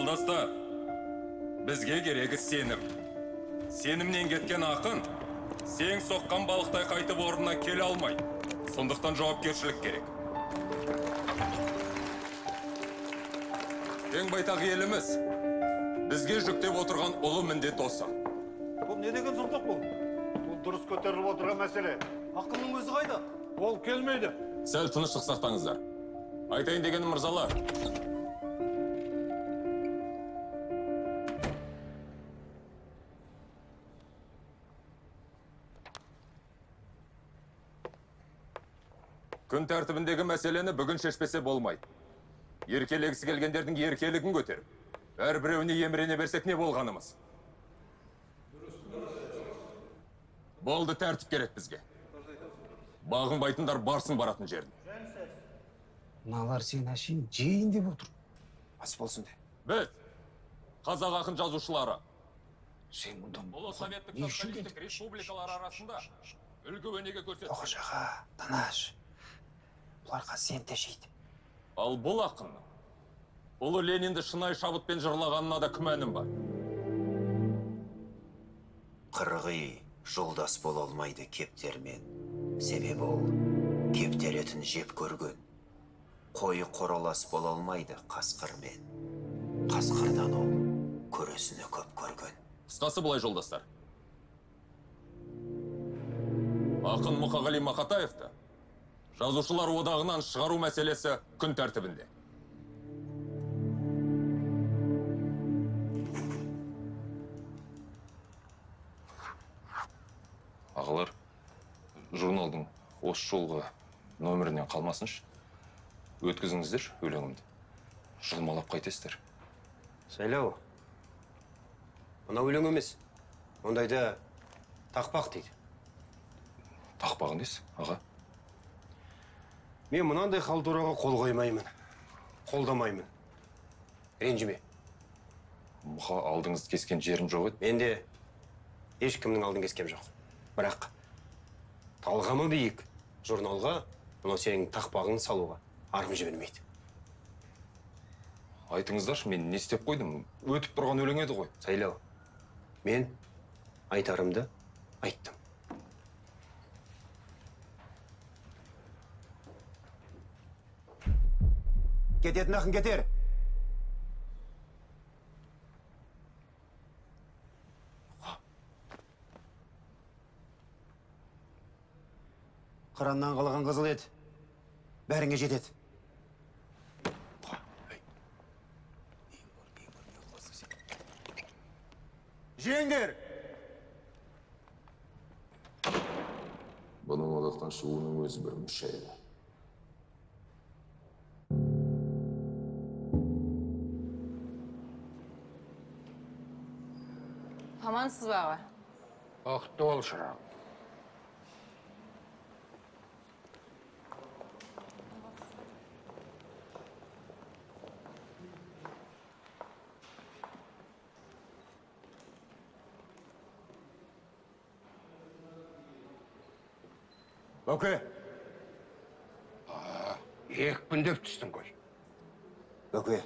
Жолдастар, бізге керегі сенім. Сенімнен кеткен ақын, сең соққан балықтай қайтып орнына келе алмайды. Сондықтан жауапкершілік керек. Ең байтақ еліміз бізге жүктеп отырған ұлы міндет осы. Бұл не деген сұмдық бұл? Бұл дұрыс көтеріліп отырған мәселе. Ақынның өзі қайда? Ол келмейді. Сәл тыныштық сақтаңыздар. Айтайын дегенім, мырзалар. Күн тәртібіндегі мәселені бүгін шешпесе болмайды. Еркелегісі келгендердің еркелігін көтеріп, әрбіреуіне емірене берсек не болғанымыз? Болды, тәртіп керек бізге. Бағынбайтындар барсын баратын жерін. Мыналар сен әшейін жейін деп отыр. Ас болсын де. Біз, қазақ ақын жазушылары, сен мұнда Ұлы Советтік Социалистік Республикалар арасында үлгі өнеге көрсетті. Тоқаш аға, тыныш. Бұларға сен де жейді. Ал бұл ақынның ұлы Ленинді шынайы шабытпен жырлағанына да күмәнім бар. Қырғи жолдас бола алмайды кептермен. Себебі ол кептер етін жеп көрген. Қойы қоралас бола алмайды қасқырмен. Қасқырдан ол көресіні көп көрген. Қысқасы былай, жолдастар. Ақын Мұқағали Мақатаевты Жазушылар одағынан шығару мәселесі күн тәртібінде. Ағалар, журналдың осы жолғы нөмірінен қалмасыншы. Өткізіңіздер өлеңімді. Жұлмалап қайтесіздер. Сайлау, мынау өлең емес. Ондайда тақпақ дейді. Тақпағын дейсіз, аға? Мен мынандай халтураға қол қоймаймын, қолдамаймын. Ренжіме. Мұқа, алдыңызды кескен жерім жоқ еді. Мен де ешкімнің алдын кескем жоқ. Бірақ талғамы биік журналға мынау сенің тақпағын салуға арым жібермейді. Айтыңыздаршы, мен не істеп қойдым? Өтіп тұрған өлең еді ғой. Сайлау, мен айтарымды айттым. Кететін ақын кетер. Қыраннан қалған қызыл ет бәріңе жетеді. Жеңдер! Бұның одақтан шығуының өзі бір мүшәйра. Амансыз ба, аға? Бақытты бол, шырағым. Бөке. Екпіндеп түстің ғой. Бөке,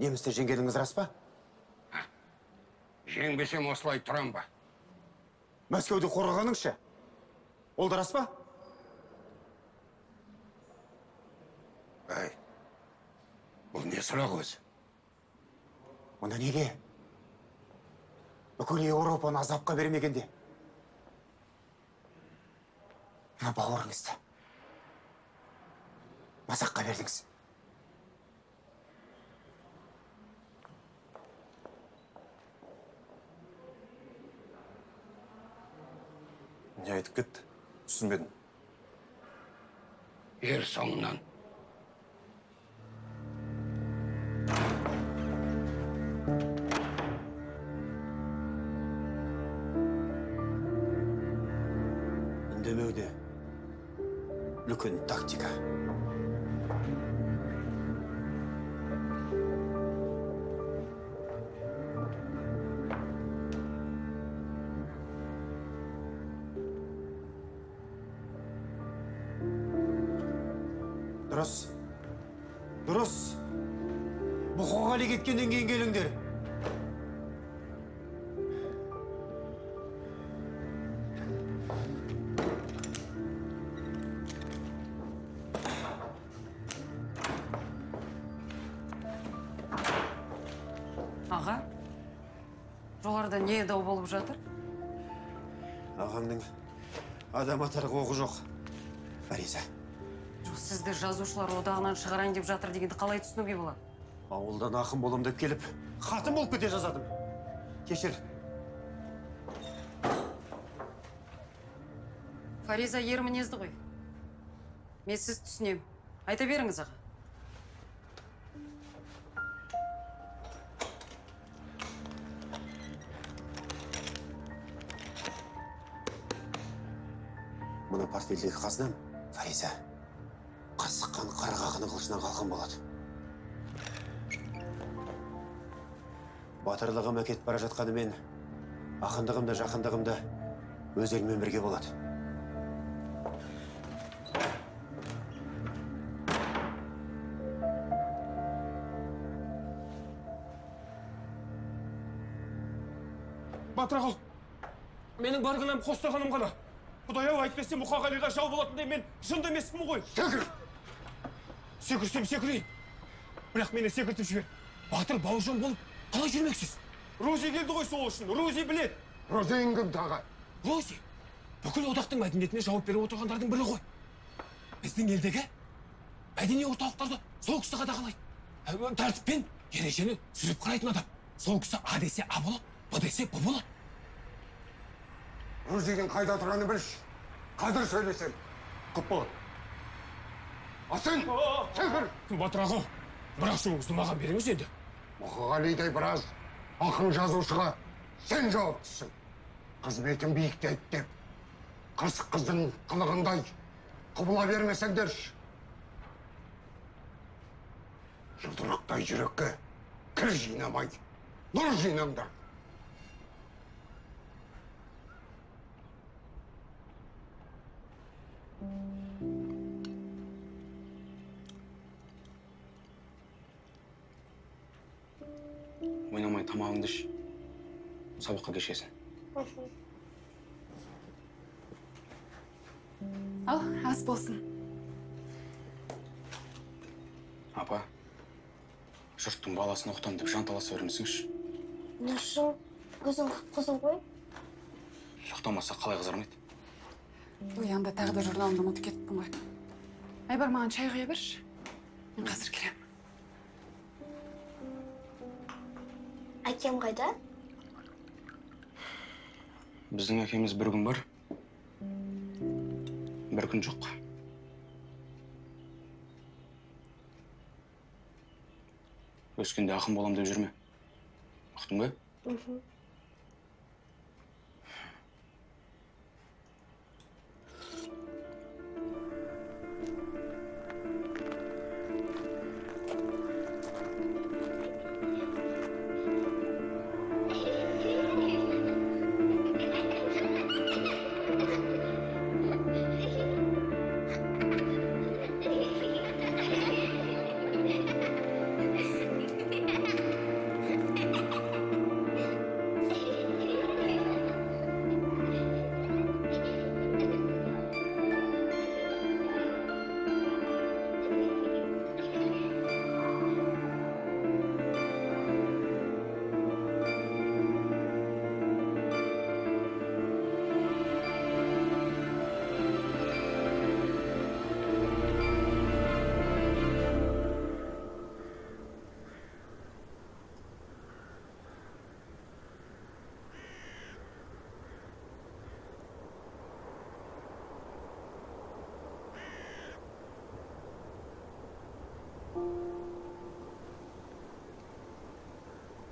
немісті жеңгеніңіз рас па? Жеңбесем осылай тұрам ба? Мәскеуді қорғағаныңшы? Ол да рас па? Әй, бұл не сұрақ өзі? Онда неге? Бүкіл Еуропаны азапқа бермегенде мына бауырыңызды мазаққа бердіңіз. Не айтып кетті? Түсінбедім. Ер соңынан. Үндемеуде үлкен тактика. Дұрыс. Дұрыс. Мұқағали кеткеннен кейін келіңдер. Аға, жоғарыда не дау болып жатыр? Ағамның адам атар оғы жоқ, Фариза. Жоқ, сізді жазушылар одағынан шығарайын деп жатыр дегенді қалай түсінуге болады? Ауылдан ақын болам деп келіп, қатын болып кете жазадым. Кешір. Фариза ер мінезді ғой. Мен сіз түсінем. Айта беріңіз, аға. Мына портфелдегі қазынам, Фариза, қасыққан қырық ақынның қылышынан қалқан болады. Батырлығым әкетіп бара жатқанымен, ақындығым да жақындығым да өз еліммен бірге болады. Батыр аға, менің бар кінәм қостағаным ғана. Құдай-ау, әйтпесе Мұқағалиға жау болатындай мен жынды емеспін ғой. Секір! Секірсем секірейін. Бірақ мені секіртіп жібер. Батыр Бауыржан болып қалай жүрмексіз? Рози келді ғой сол үшін. Рози біледі. Розиң кім тағы? Рози бүкіл одақтың мәдениетіне жауап беріп отырғандардың бірі ғой. Біздің елдегі мәдени орталықтарды сол кісі қадағалайды. Тәртіп пен ережені сүзіп қарайтын адам. Сол кісі А десе А болады, Б десе Б болады. Розидің қайда тұрғанын білші. Қазір сөйлесем. Көп болады. Асын! Секір! Батыр аға, бірақ шуыңызды маған беріңіз енді. Мұқағалидай біраз ақын жазушыға сен жауаптысың. Қызметің биіктеді деп, қырсық қыздың қылығындай құбыла бермесеңдерші. Жұдырықтай жүрекке кір жинамай, нұр жинаңдар. Ойнамай тамағыңды іш, сабаққа кешесің. Ал, ас болсын. Апа, жұрттың баласын оқытам деп жанталаса бермесеңші. Нұршың, көзің қып-қызыл ғой. Ұйықтамаса қалай қызармайды? Ой, анда тағы да журналымды ұмытып кетіппін ғой. Айбар, маған шай құя берші. Мен қазір келемін. Әкем қайда? Біздің әкеміз бір күн бар, бір күн жоқ. Өскенде ақын болам деп жүрме. Ұқтың ба?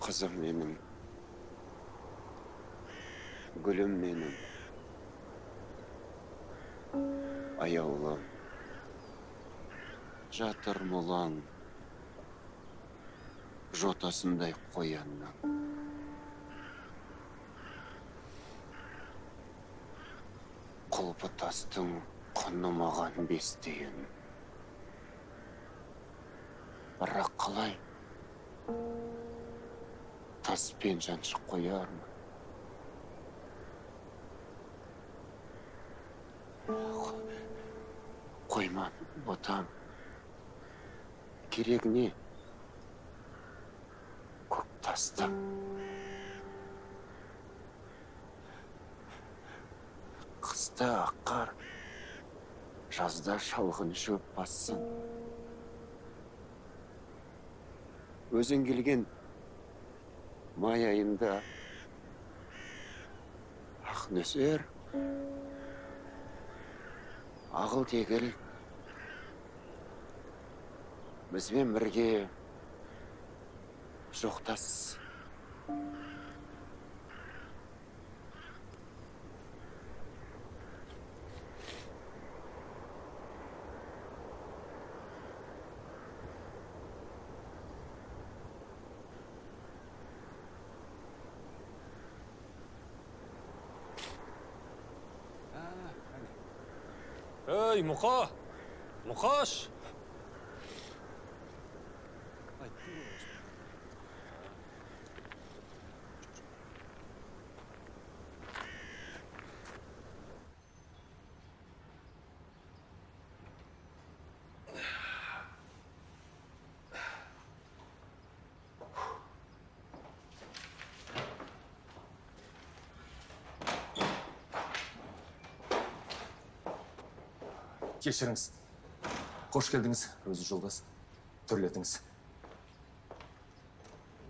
Қызым менің, гүлім менің, аяулым, жатыр молаң, жотасындай қоянның. Құлпы тастың құны маған 5 тиын. Бірақ қалай? Таспен жаншып қоярмын. Қойма, ботам. Керек не? Көк тасты. Қыста ақ қар, жазда шалғын шөп бассын. Өзің келген май айында ақ нөсер, ағыл-тегіл бізбен бірге жоқтас. Ей, Мұқа! Мұқаш! Кешіріңіз. Қош келдіңіз, Рузи жолдас. Төрлетіңіз.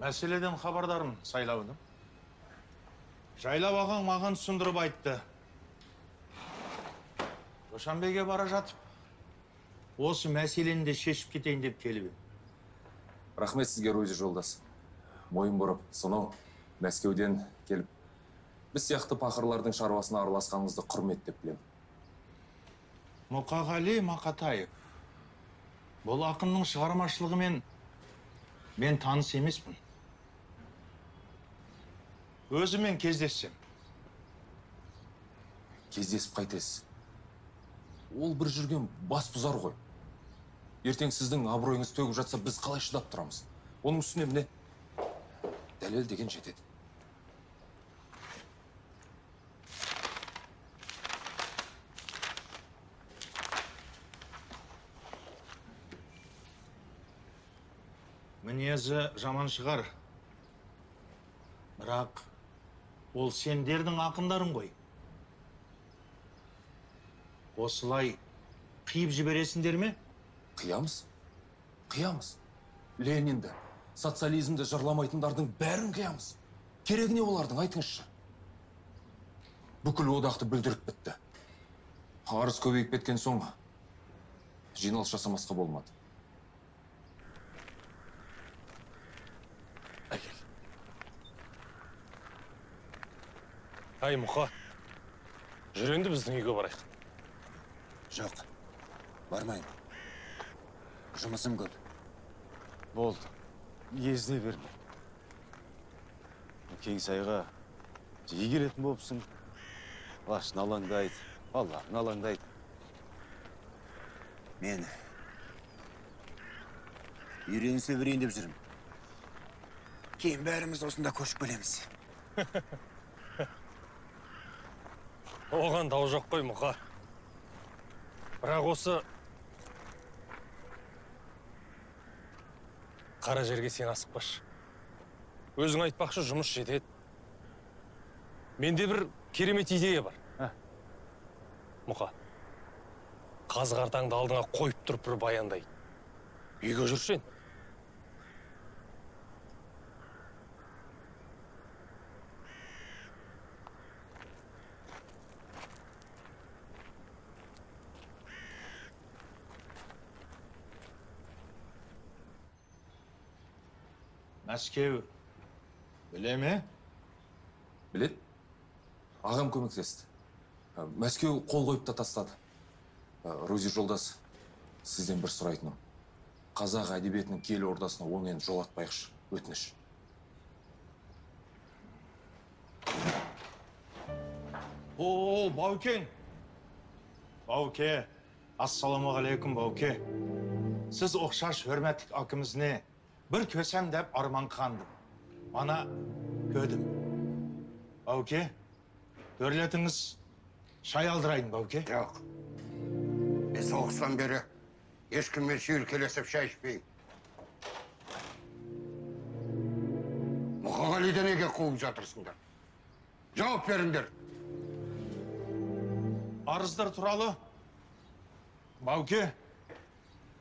Мәселеден хабардармын, Сайлауыным. Жайлау ағаң маған түсіндіріп айтты. Душанбеге бара жатып, осы мәселені де шешіп кетейін деп келіп едім. Рахмет сізге, Рузи жолдас. Мойын бұрып, сонау Мәскеуден келіп, біз сияқты пақырлардың шаруасына араласқаныңызды құрмет деп білемін. Мұқағали Мақатаев. Бұл ақынның шығармашылығымен мен таныс емеспін. Өзімен кездессем. Кездесіп қайтесіз. Ол бір жүрген бас бұзар ғой. Ертең сіздің абыройыңыз төгіп жатса, біз қалай шыдап тұрамыз? Оның үстіне міне дәлел деген жетеді. Мінезі жаман шығар. Бірақ ол сендердің ақындарың ғой. Осылай қиып жібересіңдер ме? Қиямыз. Қиямыз. Ленинді, социализмді жырламайтындардың бәрін қиямыз. Керегі не олардың, айтыңызшы. Бүкіл одақты бүлдіріп бітті. Арыз көбейіп кеткен соң жиналыс жасамасқа болмады. Ай, Мұқа, жүр енді біздің үйге барайық. Жоқ, бармаймын. Жұмысым көп. Болды, езіне берме. Кеңсайға жиі келетін болыпсың. Лашын алаңдайды, балаларын алаңдайды. Мен үйренісе берейін деп жүрмін. Кейін бәріміз осында көшіп келеміз. Оған дау жоқ қой, Мұқа. Бірақ осы қара жерге сен асықпашы. Өзің айтпақшы, жұмыс жетеді. Менде бір керемет идея бар. Мұқа, қазы қартаңды алдыңа қойып тұрып бір баяндай. Үйге жүрші енді. Мәскеу біле ме? Біледі. Ағам көмектесті. Мәскеу қол қойып та тастады. Рузи жолдас, сізден бір сұрайтыным. Қазақ әдебиетінің киелі ордасына оны енді жолатпайықшы, өтініш. О, Баукең. Бауке, ассалаумағалейкум, Бауке. Сіз оқшаш hürmetlik akımızne Бір көсем деп арман қандым. Ана көдім. Бауке, төрлетіңіз, шай алдырайын, Бауке. Жоқ. Мен соғыстан бері ешкіммен шүйіркелесіп шай ішпеймін. Мұқағалиды неге қуып жатырсыңдар? Жауап беріңдер. Арыздар туралы, Бауке,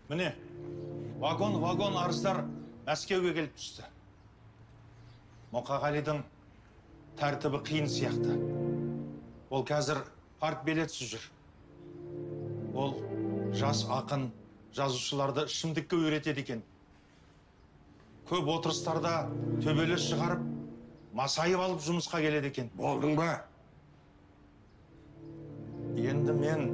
міне, вагон-вагон арыздар Мәскеуге келіп түсті. Мұқағалидың тәртібі қиын сияқты. Ол қазір партбилетсіз жүр. Ол жас ақын жазушыларды ішімдікке үйретеді екен. Көп отырыстарда төбелес шығарып, масайып алып жұмысқа келеді екен. Болдың ба? Енді мен...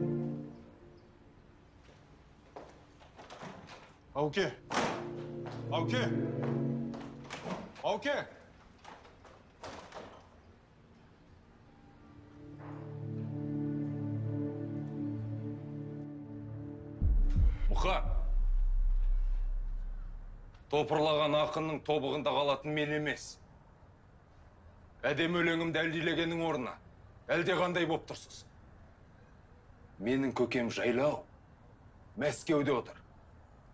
Бауке! Бауке! Бауке! Мұқа! Топырлаған ақынның тобығында қалатын мен емес. Әдемі өлеңімді әлдилегеннің орнына әлде қандай боп тұрсыз. Менің көкем Жайлау Мәскеуде отыр.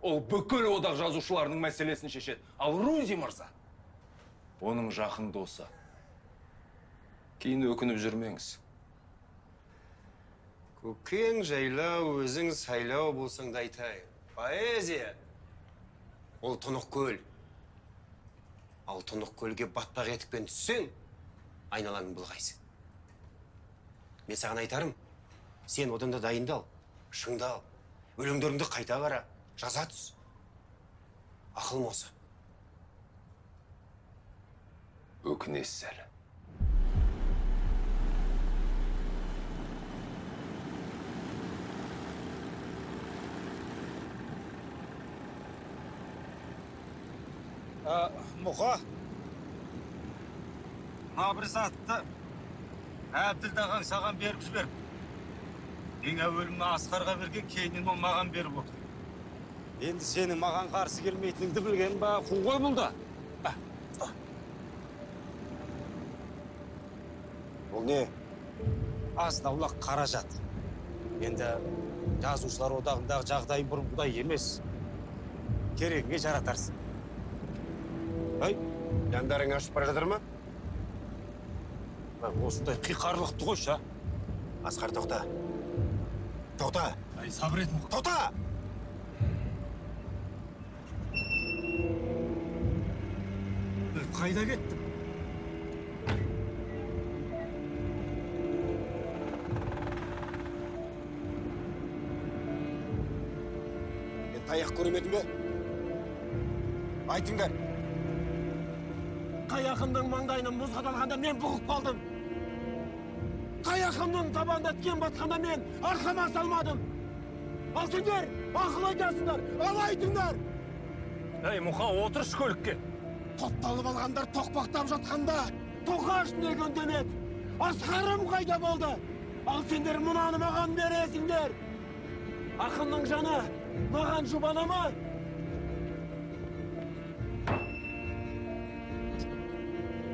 Ол бүкіл одақ жазушыларының мәселесін шешеді. Ал Рузи мырза оның жақын досы. Кейін өкініп жүрмеңіз. Көкең Жайлау, өзің сайлау болсаң да айтайын. Поэзия ол тұнық көл. Ал тұнық көлге батпақ етікпен түссең, айналаңды былғайсың. Мен саған айтарым, сен одан да дайындал, шыңдал, өлеңдеріңді қайта қара, жаза түс. Ақылым осы. Өкінесіз әлі. Мұқа, мына бір затты Әбділда ағаң саған беріп жіберіп. Ең әуелі мына Асқарға берген, кейіннен ол маған беріп отыр. Енді сенің маған қарсы келмейтініңді білген ба, қу ғой бұл да. Бұл не? Азын аулақ қаражат. Енді жазушылар одағындағы жағдайым бұрынғыдай емес. Керегіңе жаратарсың. Ай, жандарың ашып бара жатыр ма? Осындай қиқарлықты қойшы, а? Асқар, тоқта. Тоқта! Ай, сабыр ет, Мұқа. Тоқта! Қайда кеттім? Мен таяқ көрмедім бе? Айтыңдар. Қай ақынның маңдайына мұз қадалғанда мен бұғып қалдым. Қай ақынның табанына тікен батқанда мен арқама салмадым. Ал сендер ақыл айтасыңдар, ал айтыңдар. Әй, Мұқа, отыршы көлікке. Топталып алғандар тоқпақтап жатқанда Тоқаш неге үндемеді? Асқарым қайда болды? Ал сендер мынаны маған бересіңдер. Ақынның жаны маған жұбана ма?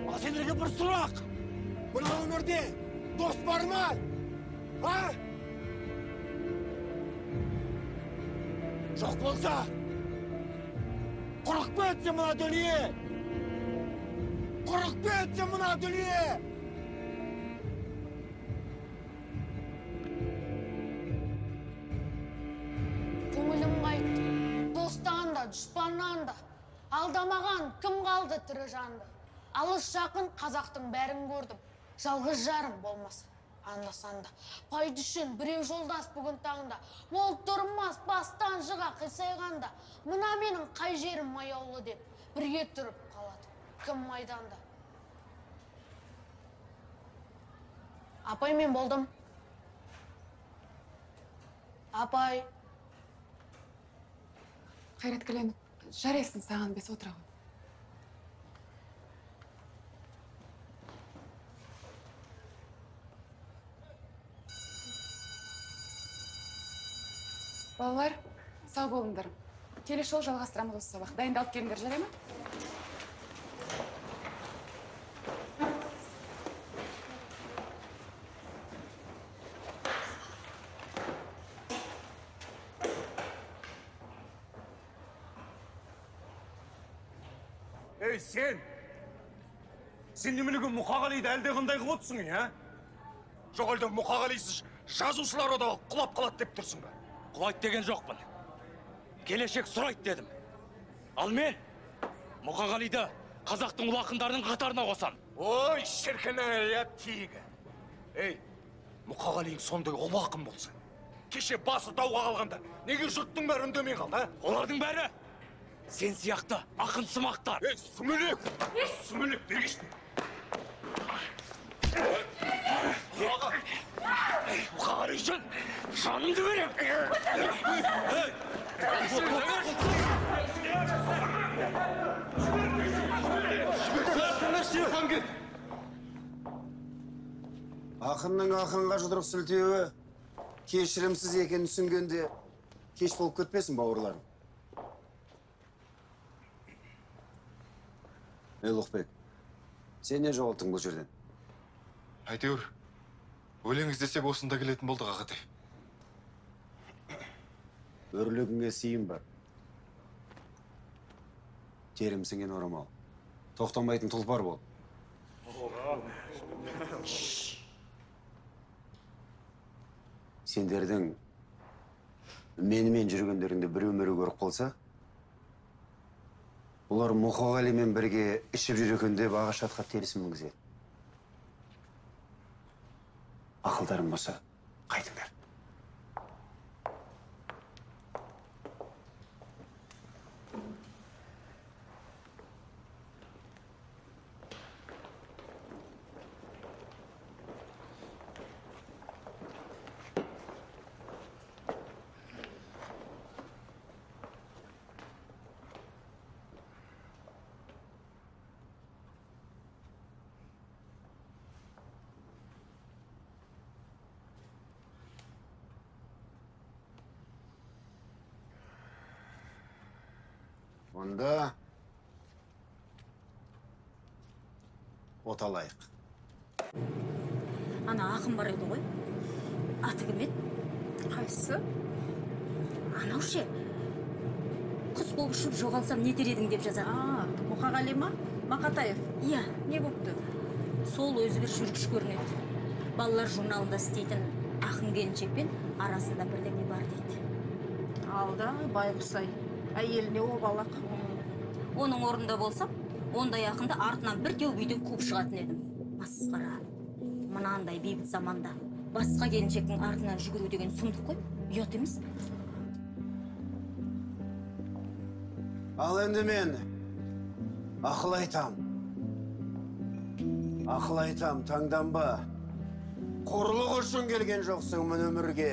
Ал сендерге бір сұрақ. Мына өмірде дос бар ма? А? Жоқ болса, құрық кетсе мына дүние! Құрық кетсе мына дүние! Көңілім қайтты, достан да, дұшпаннан да. Алдамаған кім қалды тірі жанды? Алыс жақын қазақтың бәрін көрдім. Жалғыз жарым болмаса, анда-санда. Пайда үшін біреу жолдас бүгін таңда. Ол тұрмас бастан жыға қисайғанда. Мына менің қай жерім маяулы деп бірге тұрып қалады. Кім майданда? Апай, мен болдым. Апай. Қайрат Кәленов, жарайсың саған, бес отыра ғой. Балалар, сау болыңдар. Келесі жолы жалғастырамыз осы сабақ. Дайындалып келіңдер, жарай ма? Ей, сен! Сен неменеге Мұқағалиды әлде қандай қылып отырсың, ә? Жоқ, әлде Мұқағалисыз жазушылар одағы құлап қалады деп тұрсың ба? Құлайды деген жоқпын. Келешек сұрайды дедім. Ал мен Мұқағалиды қазақтың ұлы ақындарының қатарына қосам. Ой, шіркін ай, тегі. Ей, Мұқағалиың сондай ұлы ақын болса, кеше басы дауға қалғанда неге жұрттың бәрі үндемей қалды, а? Олардың бәрі сен сияқты ақын сымақтар. Ей, сүмелек! Сүмелек, бергешті. Мұқағали үшін жанымды берем. Ақынның ақынға жұдырық сілтеуі кешірімсіз екенін түсінгенде кеш болып кетпесін, бауырларым. Ей, Ұлықбек, сен не жоғалттың бұл жерден? Әйтеуір, өлең іздесек осында келетін болдық, ағатай. Өрлігіңе сыйым бар. Терім сіңген орамал. Тоқтамайтын тұлпар бол. Сендердің менімен жүргендеріңді бір өмірі көріп қалса, олар Мұқағалимен бірге ішіп жүр екен деп ағаш атқа теріс мінгізеді. Ақылдарың болса, қайтыңдар. Онда оталайық. Ана ақын бар еді ғой. Аты кім еді? Қайсысы? Анау ше. Құс болып ұшып жоғалсам не етер едің деп жазады. Мұқағали ма? Мақатаев? Иә. Не бопты? Сол өзі бір жүргіш көрінеді. Балалар журналында істейтін ақын келіншекпен арасында бірдеңе бар дейді. Алда байғұс-ай. Әйеліне обалақ. Оның орнында болсам, ондай ақынды артынан бір теуіп үйден қуып шығатын едім. Масқара. Мынандай бейбіт заманда басқа келіншектің артынан жүгіру деген сұмдық қой. Ұят емес пе? Ал енді мен ақыл айтам. Ақыл айтам, таңданба. Қорлық үшін келген жоқсың мына өмірге.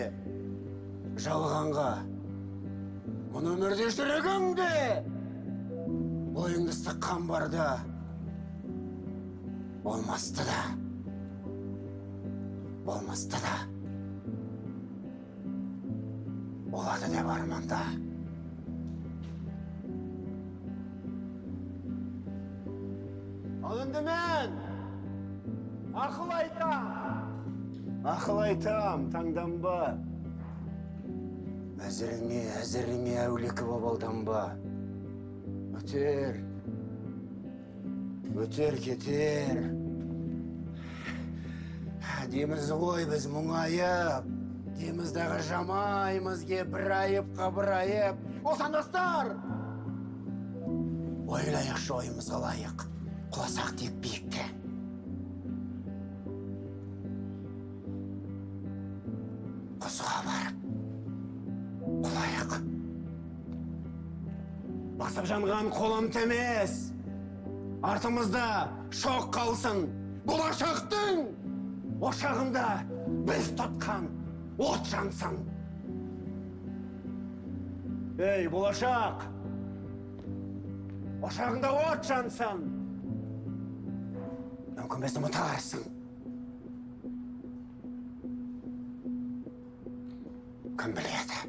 Жалғанға. Мұны өмірде жүрегіңде, бойыңды сыққан барда, болмасты да, болмасты да, болады деп арманда. Ал енді мен ақыл айтам, ақыл айтам, таңданба. Әзіріңе, әзіріңе әулекі боп алданба. Өтер, өтер кетер. Деміз ғой біз мұңайып, деміздағы жамаймызге бір айып қабырайып. Отандастар! Ойлайықшы ойымызға лайық, құласақ тек биікте. Құсыға барып, құлайық. Басып жанған қолым темес. Артымызда шоқ қалсын. Болашақтың ошағында біз тұтқан от жансын. Ей, болашақ! Ошағында от жансын. Мүмкін бізді ұмытарсың. Кім біледі?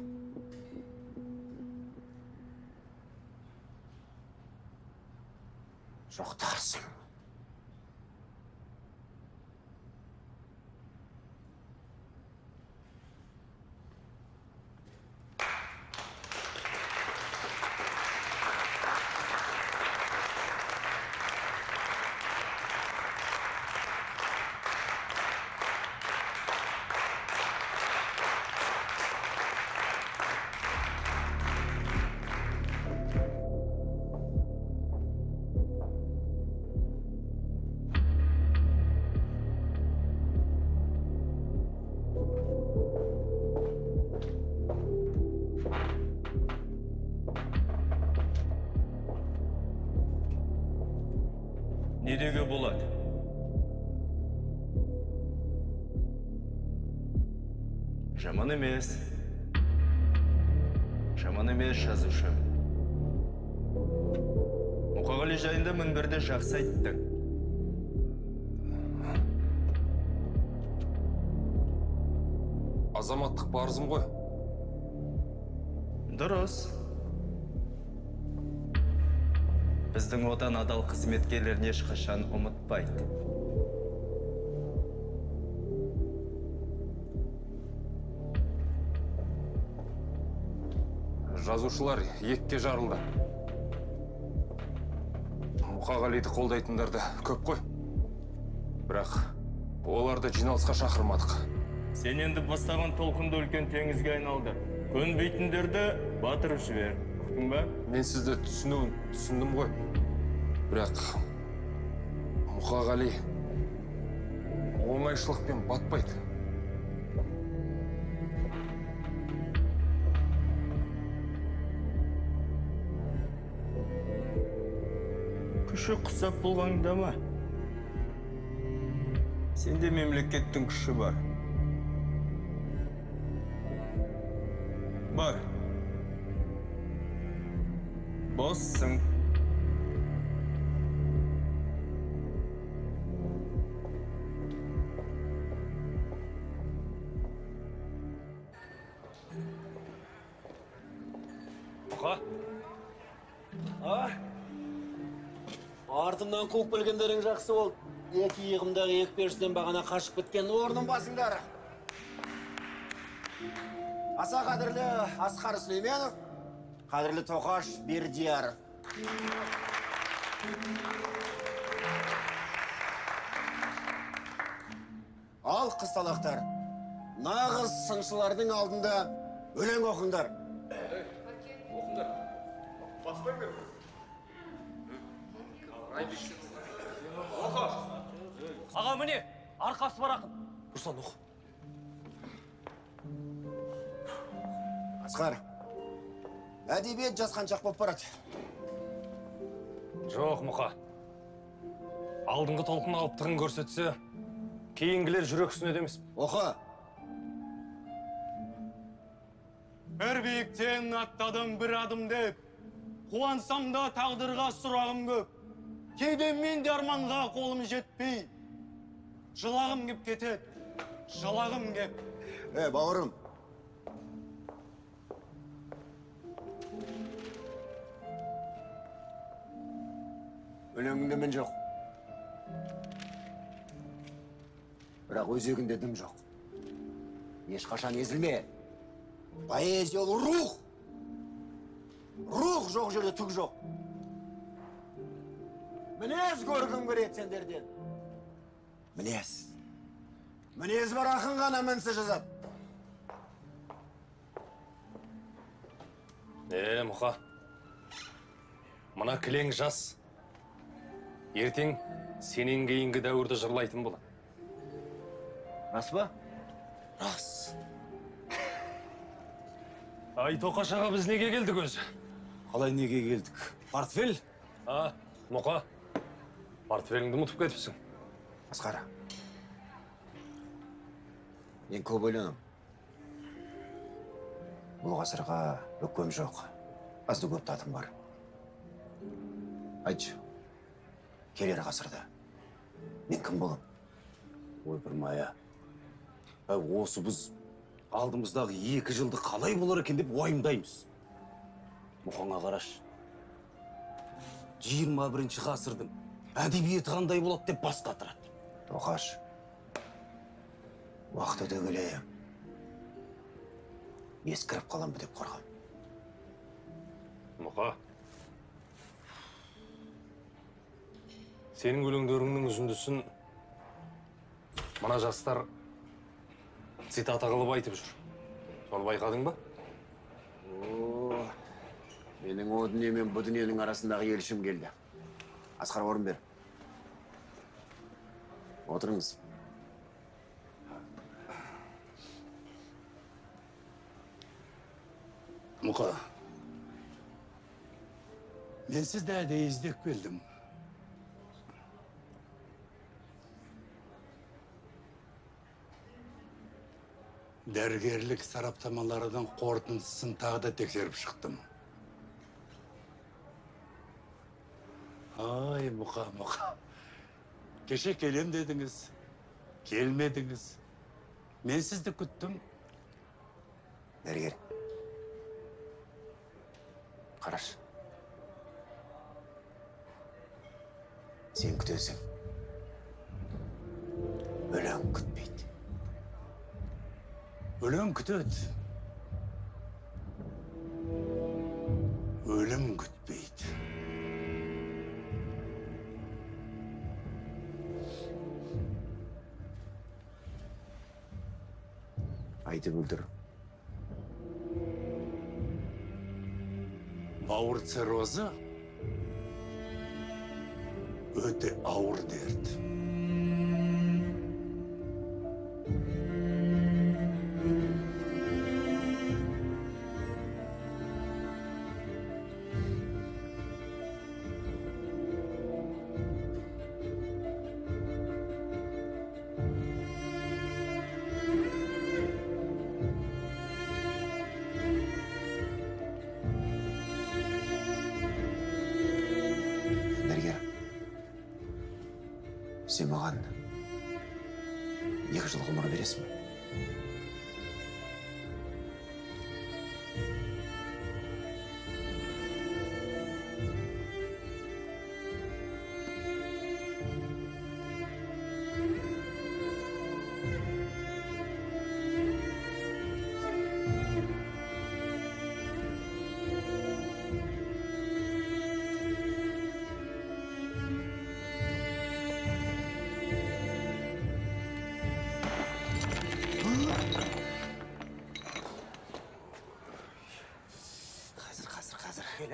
Жоқтарсың. Не деуге болады? Жаман емес. Жаман емес, жазушы. Мұқағали жайында мінберде жақсы айттың. Азаматтық парызым ғой. Дұрыс. Біздің отан адал қызметкерлерін ешқашан ұмытпайды. Жазушылар екіге жарылды. Мұқағалиды қолдайтындар да көп қой. Бірақ оларды жиналысқа шақырмадық. Сен енді бастаған толқынды үлкен теңізге айналды. Көнбейтіндерді батырып жібер. Ұқтың ба? Мен сізді түсіндім ғой. Бірақ Мұқағали оңайшылықпен батпайды. Күші құсап болғаңда ма? Сенде мемлекеттің күші бар. Бар. Боссың. Мұқа? А? Артымнан қуып келгендерің жақсы болды. Екі иығымдағы екі періштеден бағана қашып кеткен орнын басыңдар. Аса қадірлі Асқар Сүлейменов, қадірлі Тоқаш Бердияров. Ал қызталақтар, нағыз сыншылардың алдында өлең оқыңдар. Оқыңдар. Бастаңдар. Оқы. Аға, міне, арқасы бар ақын. Руслан, оқы. Асқар, әдебиет жасқаншақ болып барады. Жоқ, Мұқа. Алдыңғы толқын алыптығын көрсетсе, кейінгілер жүрексінеді емес. Оқы. Бір биіктен аттадым бір адым деп, қуансам да тағдырға сұрағым көп. Кейде мен де арманға қолым жетпей, жылағым кеп кетеді, жылағым кеп. Бауырым. Өлеңінде мін жоқ. Бірақ өзегінде дым жоқ. Ешқашан езілме. Поэзия ол рух. Рух жоқ жерде түк жоқ. Мінез көргім келеді сендерден. Мінез. Мінез бар ақын ғана мінсіз жазады. Мұқа. Мына кілең жас. Ертең сенен кейінгі дәуірді жырлайтын болады. Рас па? Рас. Ай, Тоқаш аға, біз неге келдік өзі? Қалай неге келдік? Портфель? А, Мұқа, портфеліңді ұмытып кетіпсің. Асқар, мен көп ойланам. Бұл ғасырға өкпем жоқ, азды көпті атым бар. Айтшы, келер ғасырда мен кім болам? Ойпырмай, осы біз алдымыздағы 2 жылды қалай болар екен деп уайымдаймыз. Мұқаңа қараш. 21-ші ғасырдың Әдебиеті қандай болады деп бас қатырады. Тоқаш, уақыт өте келе ескіріп қалам ба деп қорқам. Мұқа, сенің өлеңдеріңнің үзіндісін мына жастар цитата қылып айтып жүр. Соны байқадың ба? О, менің о дүние мен бұ дүниенің арасындағы елшім келді. Асқар, орын бер. Отырыңыз. Мұқа, мен сізді әдейі іздеп келдім. Дәрігерлік сараптамалардың қорытындысын тағы да тексеріп шықтым. Ай, Мұқа, Мұқа. Кеше келем дедіңіз, келмедіңіз. Мен сізді күттім. Дәрігер, қараш. Сен күтесің. Өлең күтпейді. Өлең күтеді. Өлім күтпейді. Айтып өлтір. Бауыр циррозы өте ауыр дерт. Сен маған 2 жыл ғұмыр бересің бе?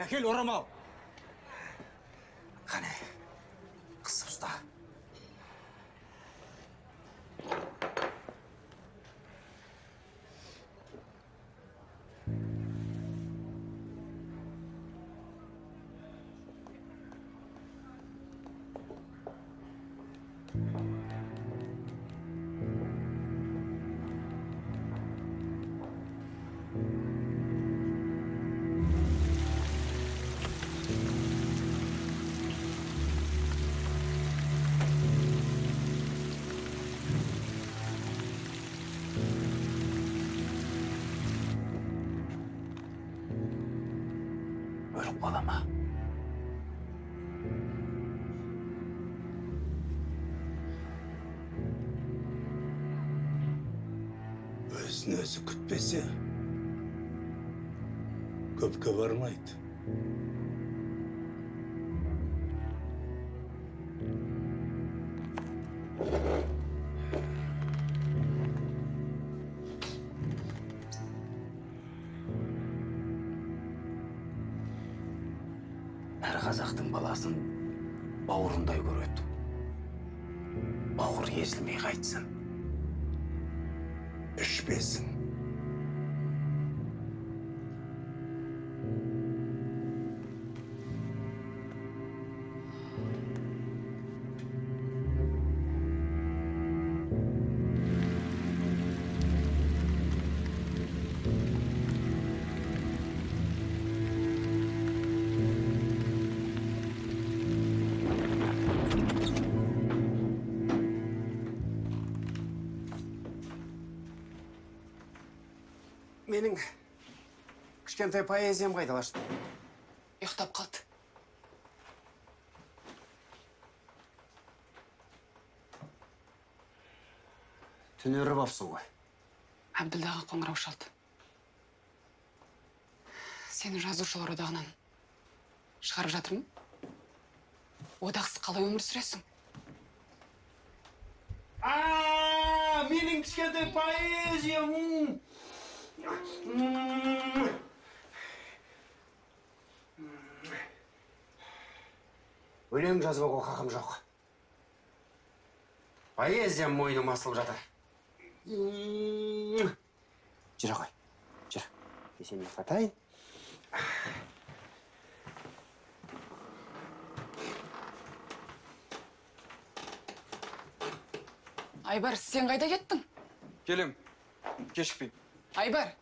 Әкел орамал. Қане, қысып ұста. Өліп қала ма? Өзін өзі күтпесе, көпке бармайды. Әр қазақтың баласын бауырындай көреді. Бауыр езілмей қайтсын. Ішпесін. Менің кішкентай поэзиям қайда, Лашын? Ұйықтап қалды. Түнеріп апсың ғой. Әбділдаға қоңырау шалды. Сені жазушылар одағынан шығарып жатырмын. Одақсыз қалай өмір сүресің? Менің кішкентай поэзиям. Өлең жазбауға хақым жоқ. Поэзиям мойныма асылып жатыр. Жүре ғой, жүр. Мен сені ұйықтатайын. Айбар, сен қайда кеттің? Келем, кешікпеймін. Айбар!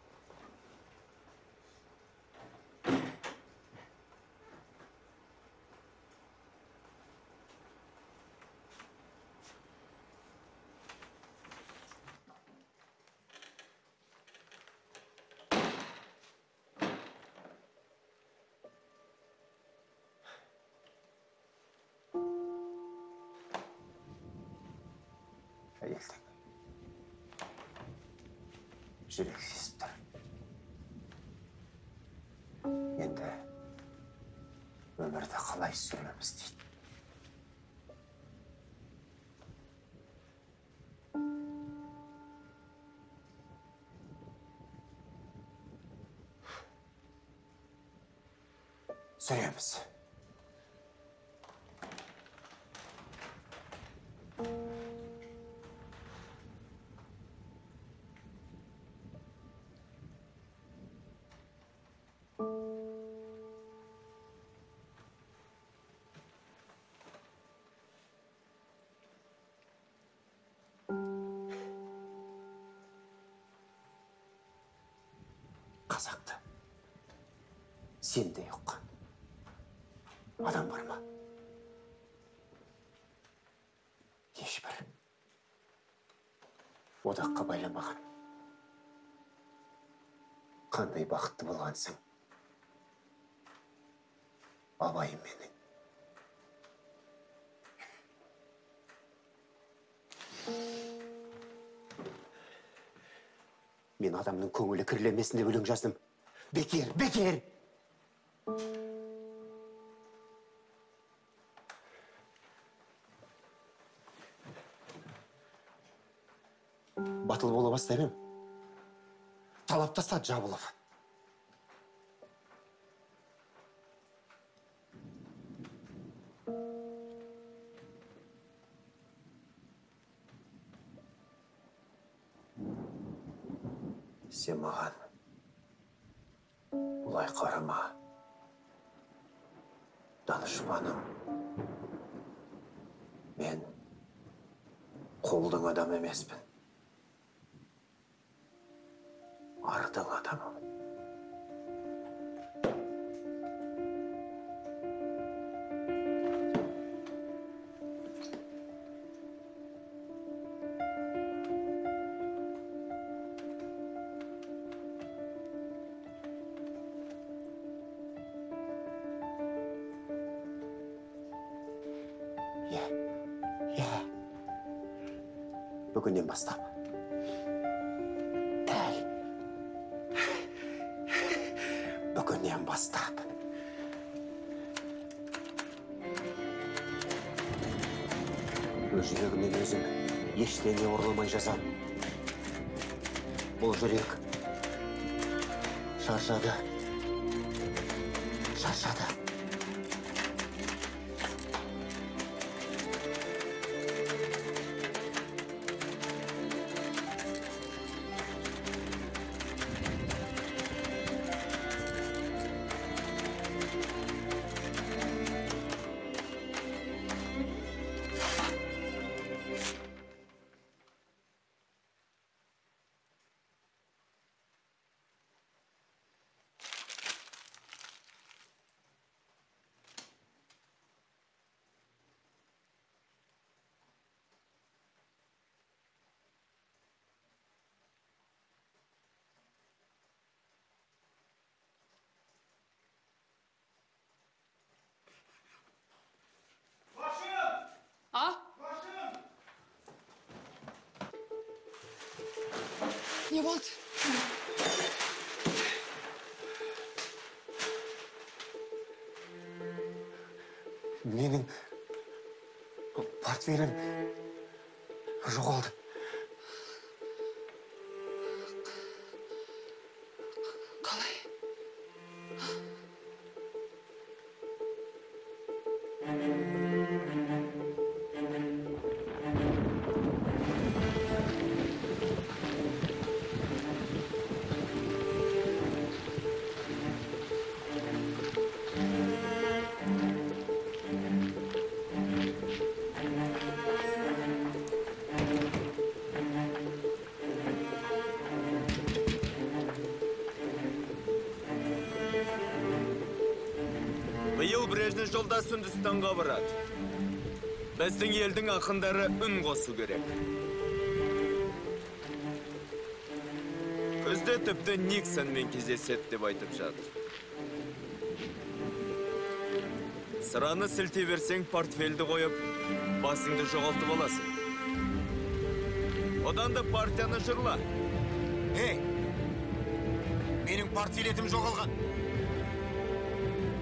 Әйелдің жүрегі сезіп тұр. Енді өмірді қалай сүреміз дейді. Сүреміз. Қазақты сендей ұққан адам бар ма? Ешбір одаққа байланбаған. Қандай бақытты болғансың, Абайым менің. Мен адамның көңілі кірлемесін деп өлең жаздым. Бекер, бекер! Батыл бола бастап ем. Талап тастады жабылып. Сен маған бұлай қарама, данышпаным. Мен қолдың адамы емеспін. Ардың адамымын. Бүгіннен бастап. Дәл. Бүгіннен бастап. Өз жүрегімнен өзім ештеңе ұрламай жазам. Бұл жүрек шаршады. Шаршады. Не болды? Менің портфелім жоғалды. Қалай? Биыл Брежнев жолдас Үндістанға барады. Біздің елдің ақындары үн қосу керек. Күзде тіпті Никсонмен кездеседі деп айтып жатыр. Сыраны сілтей берсең, портфельді қойып, басыңды жоғалтып аласың. Одан да партияны жырла. Ей, менің портфелетім жоғалған.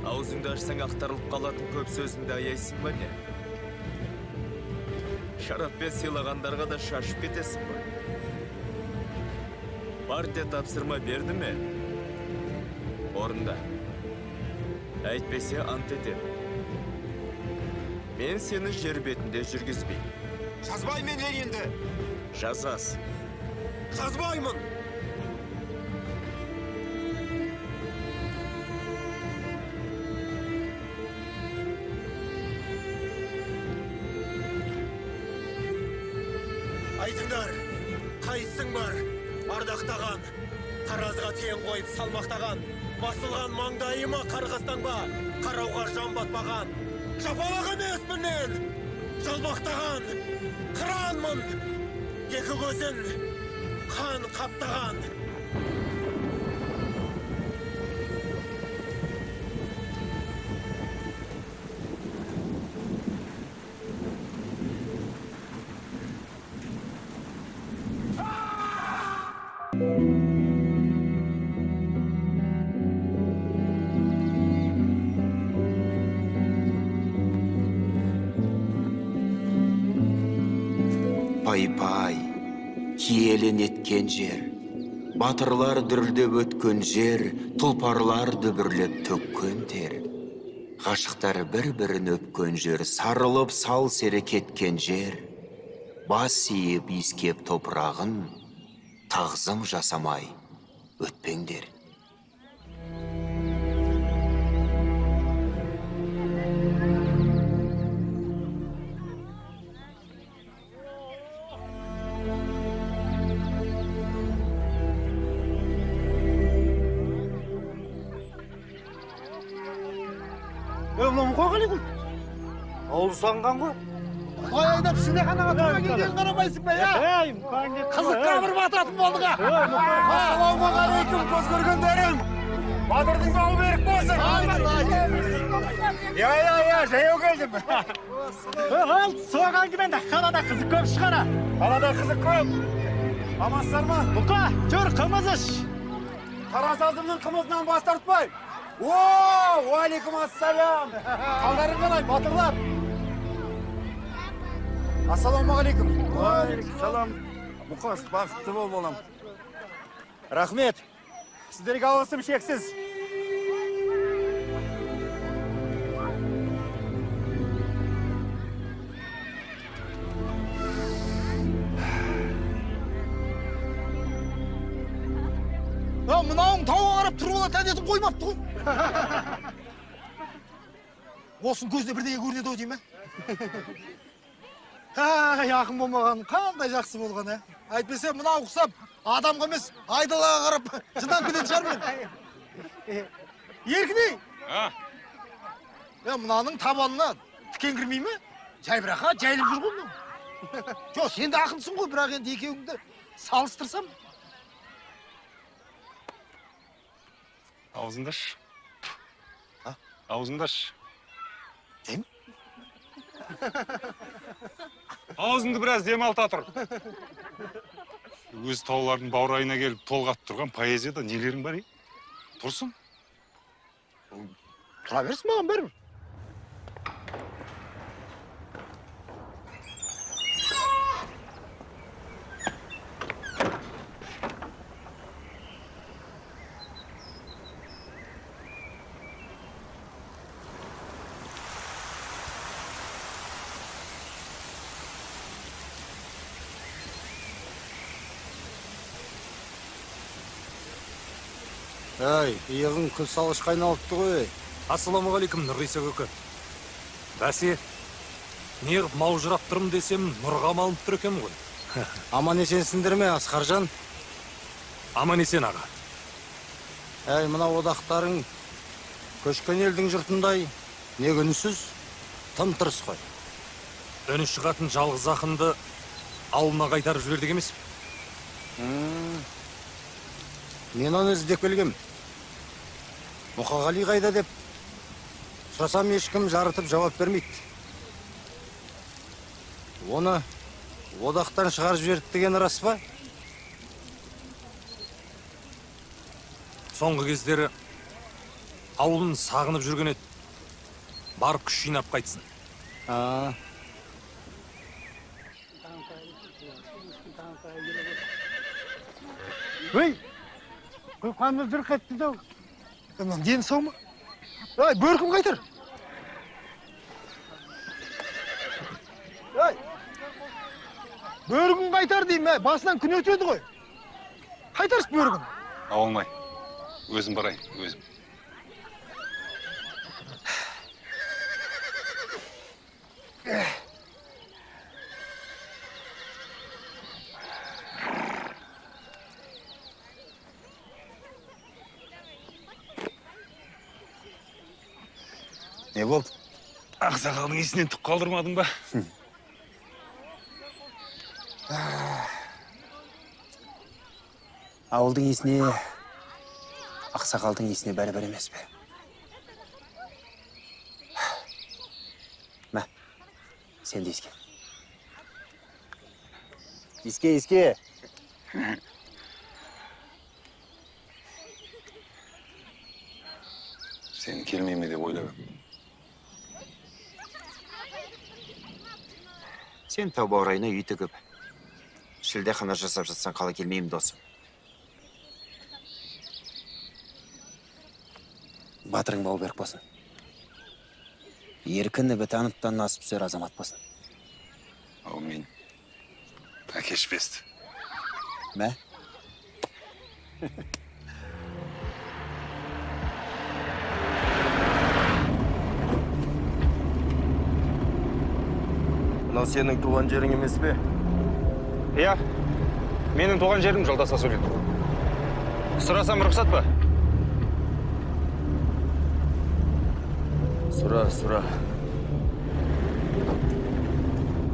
Аузыңды ашсаң ақтарылып қалатын көп сөзіңді аяйсың ба не? Шараппен сыйлағандарға да шашып кетесің ба? Партия тапсырма берді ме? Орында. Әйтпесе ант етем. Мен сені жер бетінде жүргізбеймін. Жазбаймын Ленинді. Жазасың. Жазбаймын. Айтыңдар, қайсың бар, ардақтаған, таразға тең қойып салмақтаған, басылған маңдайыма қарғыстан ба, қарауға жан батпаған. Жапалақ емеспін мен, жалбақтаған, қыранмын, екі көзін қан қаптаған. Пай-пай, киелі неткен жер, батырлар дүрілдеп өткен жер, тұлпарлар дүбірлеп төккен тер. Ғашықтар бір-бірін өпкен жер, сарылып сал сері кеткен жер. Бас иіп иіскеп топырағын, тағзым жасамай өтпеңдер. Мұқағали ғой. Ауыл сағынған ғой. Құдай айдап шілдеханаға тура келгенін қарамайсың ба, ә? Қызыққа бір батыратын болдық, ә? Ассалаумағалейкум, көз көргендерім. Батырдың бауы берік болсын. Я, жаяу келдім. Ал, соқ әңгіменді, қалада қызық көп шығар. Қалада қызық көп. Амансыздар ма? Бұқа, жүр, қымыз іш. Қарасазымның қымызынан бас тартпай. О, уалейкум ассалам. Қалдарың қалай, батырлар? Ассалаумағалейкум. Уалейкум. Мұқаш, бақытты бол, балам. Рахмет. Сіздерге алғысым шексіз. Мынауың тауға қарап тұрып алатын әдетін қоймапты ғой. Осының көзіне бірдеңе көрінеді ау деймін, ә? Ай, ақын болмаған, қандай жақсы болған, ә? Әйтпесе мынау ұқсап адамға емес, айдалаға қарап жынданып кететін шығармын. Еркін-ей! Мынаның табанына тікен кірмей ме? Жайбырақа жайылып жүр ғой мынау. Жоқ, сен де ақынсың ғой, бірақ енді екеуіңді салыстырсам. Аузыңды аш. Аузыңды аш. Деймін? Аузыңды біраз демалта тұр. Өз таулардың баурайына келіп толғатып тұрған поэзияда нелерің бар, е? Тұрсын. Тұра берсін, маған бәрібір. Әй, иығың күл салғышқа айналыпты ғой. Ассалаумағалейкум, Нұрғиса көке. Бәсе, неғып маужырап тұрмын десем, нұрға малынып тұр екенмін ғой. Аман есенсіңдер ме, Асқаржан? Аман есен, аға. Әй, мына одақтарың көшкен елдің жұртындай не үнсіз, тым тырыс қой. Үні шығатын жалғыз ақынды ауылына қайтарып жібердік емес пе? Мен оны іздеп келгем. Мұқағали қайда деп сұрасам, ешкім жарытып жауап бермейді. Оны одақтан шығарып жіберді деген рас па? Соңғы кездері ауылын сағынып жүрген еді. Барып күш жинап қайтсын. Өй! Құйқанды зырқ етті дау. Мынаның дені сау ма? Ай, бөркім қайтар. Ай! Бөркін қайтар деймін, ай, басынан күн өтеді ғой. Қайтаршы бөркін. Ауылнай, өзім барайын, өзім. Не болды? Ақсақалдың есінен түк қалдырмадың ба? Ауылдың есіне, ақсақалдың есіне бәрібір емес пе? Мә, сен де еске. Еске, еске. Сен келмей ме деп ойлап едім. Сен тау баурайына үй тігіп, шілдехана жасап жатсаң қалай келмеймін, досым. Батырың бау берік болсын. Еркін Ібітановтан асып түсер азамат болсын. Әумин. Әкешпесті. Мә? Мынау сенің туған жерің емес пе? Иә, менің туған жерім, жолдас Асулин. Сұрасам рұқсат па? Сұра, сұра.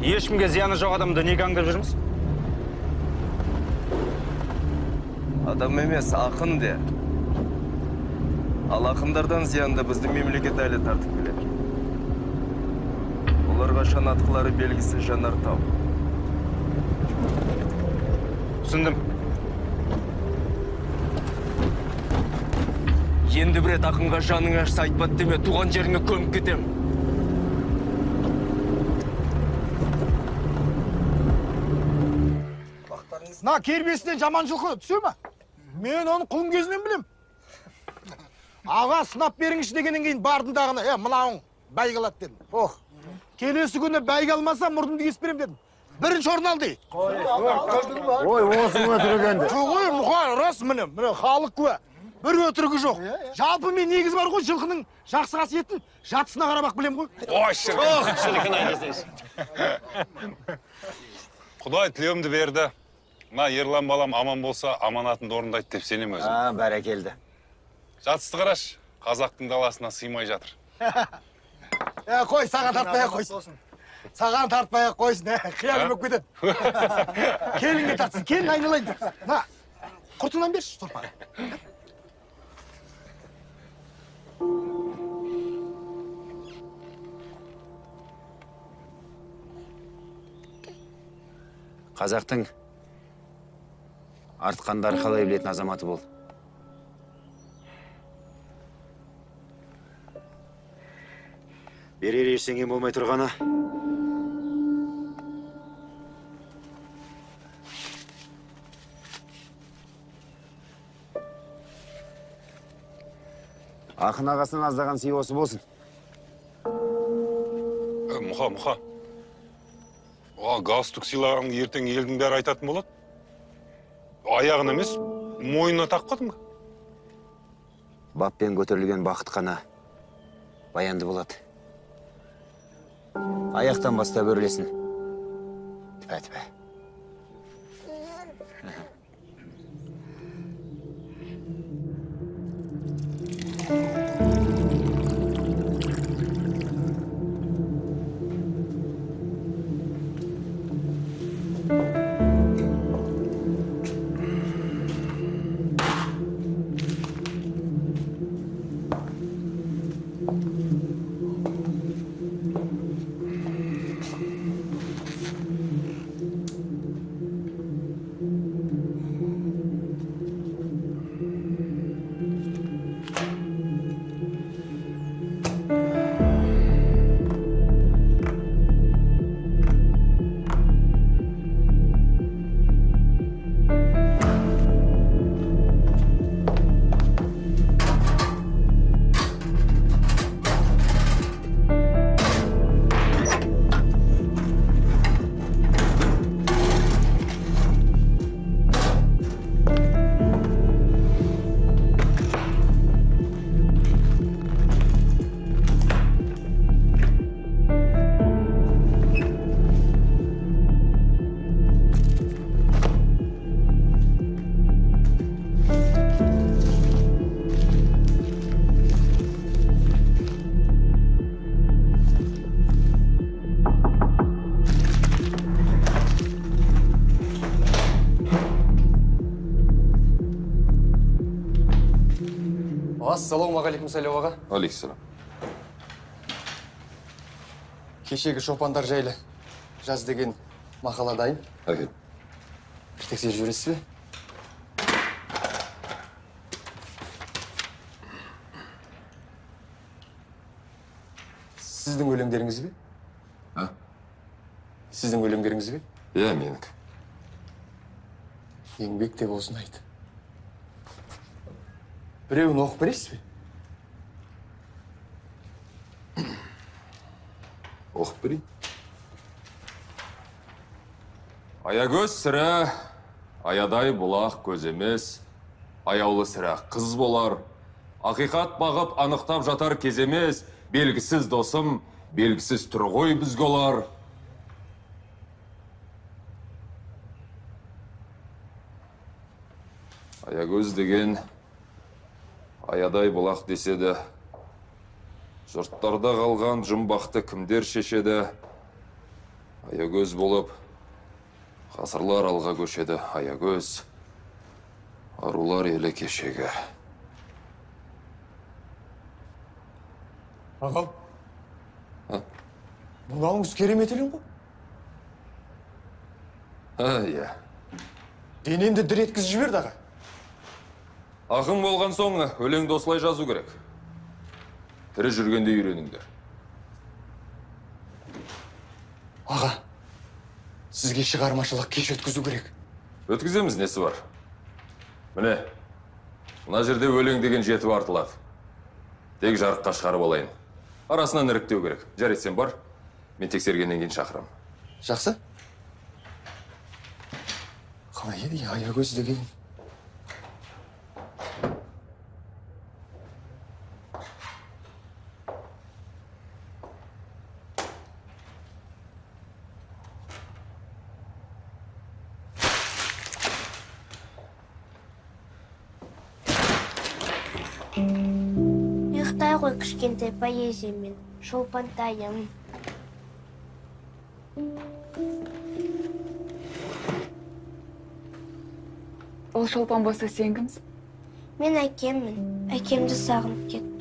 Ешкімге зияны жоқ адамды неге аңдып жүрміз? Адам емес, ақын де. Ал ақындардан зиянды біздің мемлекет әлі тартып келеді. Оларға шанатқылары белгісіз жанартау. Түсіндім. Енді бір рет ақынға жаның ашса айтпады деме, туған жеріңе көміп кетем. Мына кербесінен жаман жылқы түсе ме? Мен оны құлын кезінен білем. Аға, сынап беріңізші дегеннен кейін бардым дағыны, мынауың бәйге алады дедім. Ох. Келесі күні бәйге алмаса мұрнымды кесіп беремін дедім. Бірінші орын алды. Ой, осы өтірік енді. Жоқ, ой, Мұқа, рас міне, міне халық куә. Бір өтірігі жоқ. Жалпы мен негізі бар ғой, жылқының жақсы қасиетін жатысына қарап-ақ білем ғой. Ой, шіркін ай десеңші. Құдай тілеуімді берді. Мына Ерлан балам аман болса, аманатымды орындайды деп сенем өзім. А, бәрекелді. Жатысты қараш, қазақтың даласына сыймай жатыр. Қой, саған тартпай-ақ қойсын. Саған тартпай-ақ қойсын, қиялым болып кетеді. Келінге тартсын, келін айналайын. На, құртынан берші сорпа. Қазақтың артқанды арқалай білетін азаматы бол. Берер ештеңе болмай тұрғаны. Ақын ағасынан аздаған сый осы болсын. Мұха, Мұха. Галстук сыйлағанды ертең елдің бәрі айтатын болады. Аяғын емес, мойнына таққадым ба? Баппен көтерілген бақыт қана баянды болады. Аяқтан бастап өрлесін. Тіпә-тіпә. Ассалаумағалейкум, Сайлау аға. Алейкумсалам. Кешегі шопандар жайлы жаз деген мақала дайын. Әкел. Бір тексеріп жібересіз бе? Сіздің өлеңдеріңіз бе? А? Сіздің өлеңдеріңіз бе? Иә, менікі. Еңбек те болсын айт. Біреуін оқып бересіз бе? Оқып берейін. Аягөз сірә, аядай бұлақ көз емес, аяулы сірә қыз болар. Ақиқат бағып анықтап жатар кез емес, белгісіз досым, белгісіз түрі ғой бізге олар. Аягөз деген аядай бұлақ деседі. Жұрттарда қалған жұмбақты кімдер шешеді? Аягөз болып ғасырлар алға көшеді. Аягөз арулар елі кешегі. Ағам, мынауыңыз керемет өлең ғой. Иә. Денемді дір еткізіп жіберді, аға. Ақын болған соң өлеңді осылай жазу керек. Тірі жүргенде үйреніңдер. Аға, сізге шығармашылық кеш өткізу керек. Өткіземіз, несі бар? Міне, мына жерде өлең деген жетіп артылады. Тек жарыққа шығарып алайын. Арасынан іріктеу керек. Жарайды, сен бар, мен тексергеннен кейін шақырам. Жақсы. Қалай еді, Аягөз деген? Ұйықтай ғой кішкентай поэзиямен, Шолпантайым. Ол Шолпан болса сен кімсің? Мен әкеммін. Әкемді сағынып кеттім.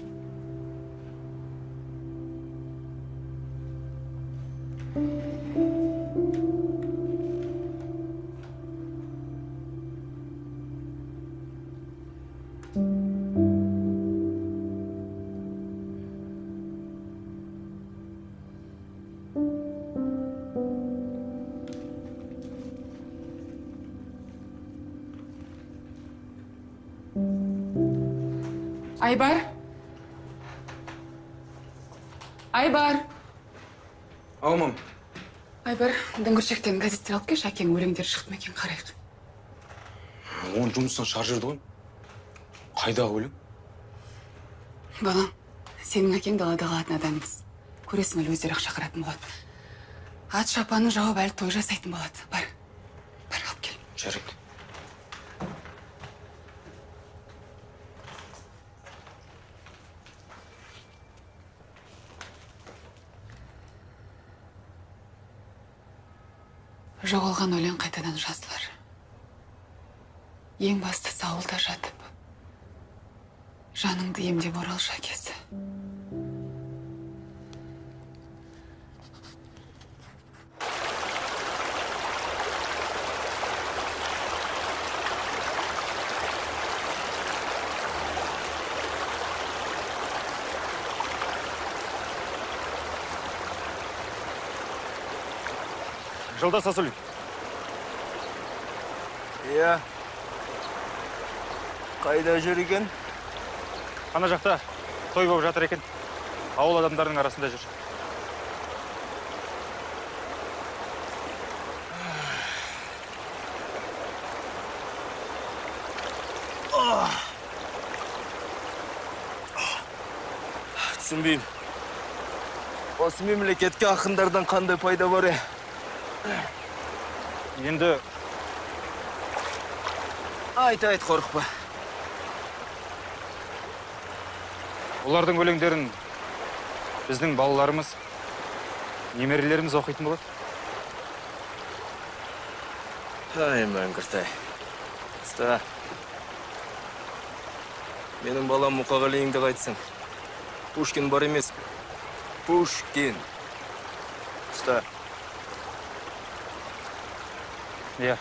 Айбар. Айбар. Ау, мам. Айбар, дүңгіршектен газеттер алып келші, әкең өлеңдері шықты ма екен, қарайық. Оны жұмыстан шығарып жіберді ғой. Қайдағы өлең? Балам, сенің әкең далада қалатын адам емес. Көресің әлі өздері ақ шақыратын болады. Ат шапанын жауып әлі той жасайтын болады. Бар, бар алып кел. Жарайды. Жоғалған өлең қайтадан жазылар. Ең бастысы ауылда жатып, жаныңды емдеп оралшы, әкесі. Жолдас Асулин. Иә. Қайда жүр екен? Ана жақта той болып жатыр екен. Ауыл адамдарының арасында жүр. Түсінбеймін. Осы мемлекетке ақындардан қандай пайда бар, е? Енді айт, айт, қорықпа. Олардың өлеңдерін біздің балаларымыз, немерелеріміз оқитын болады. Ай, мәңгіртай. Ұста. Менің балам Мұқағалиыңды қайтсын. Пушкин бар емес. Пушкин. Ұста. Иә.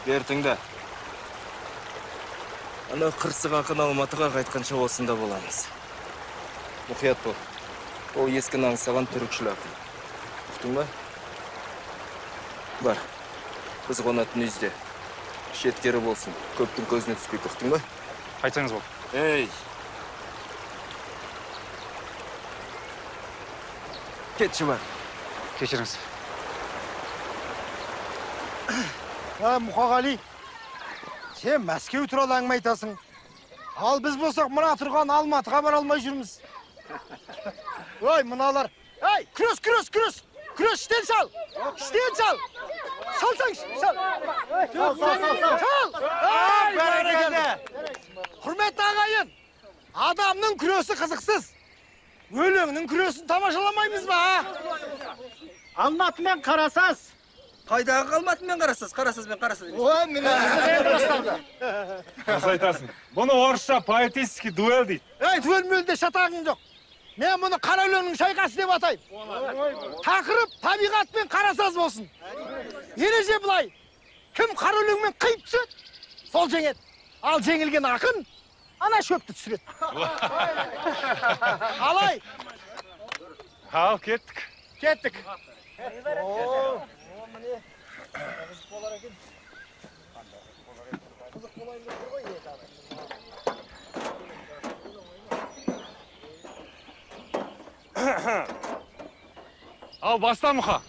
Бер тыңда. Ана қырсық ақын Алматыға қайтқанша осында боламыз. Мұқият бол. Ол ескіні аңсаған түрікшіл ақын. Ұқтың ба? Бар. Біз қонатын үйде. Шеткері болсын. Көптің көзіне түспей, ұқтың ба? Айтсаңыз болды. Ей! Кетші бар. Кешіріңіз. Мұқағали, сен Мәскеу туралы әңгіме айтасың. Ал біз болсақ мына тұрған Алматыға бара алмай жүрміз. Ой, мыналар. Ей, күрес, күрес, күрес. Күрес, іштен сал. Іштен сал. Салсаңшы, сал. Сал, сал, сал. Сал. Ей, бәрекелді. Құрметті ағайын, адамның күресі қызықсыз. Өлеңнің күресін тамашаламаймыз ба, а? Алматымен Қарасаз. Қайдағы Алматымен Қарасаз? Қарасазбен Қарасаз. Ой, міне қызық басталды. Дұрыс айтасың. Бұны орысша поэтический дуэль дейді. Ей, дуэль мөлде шатағың жоқ. Мен мұны қара өлеңнің шайқасы деп атаймын. Тақырып табиғат пен Қарасаз болсын. Ереже былай. Кім қара өлеңмен қиып түседі, сол жеңеді. Ал жеңілген ақын ана шөпті түсіреді. Алай. Ал, кеттік. Кеттік. Ал, баста, Мұқа.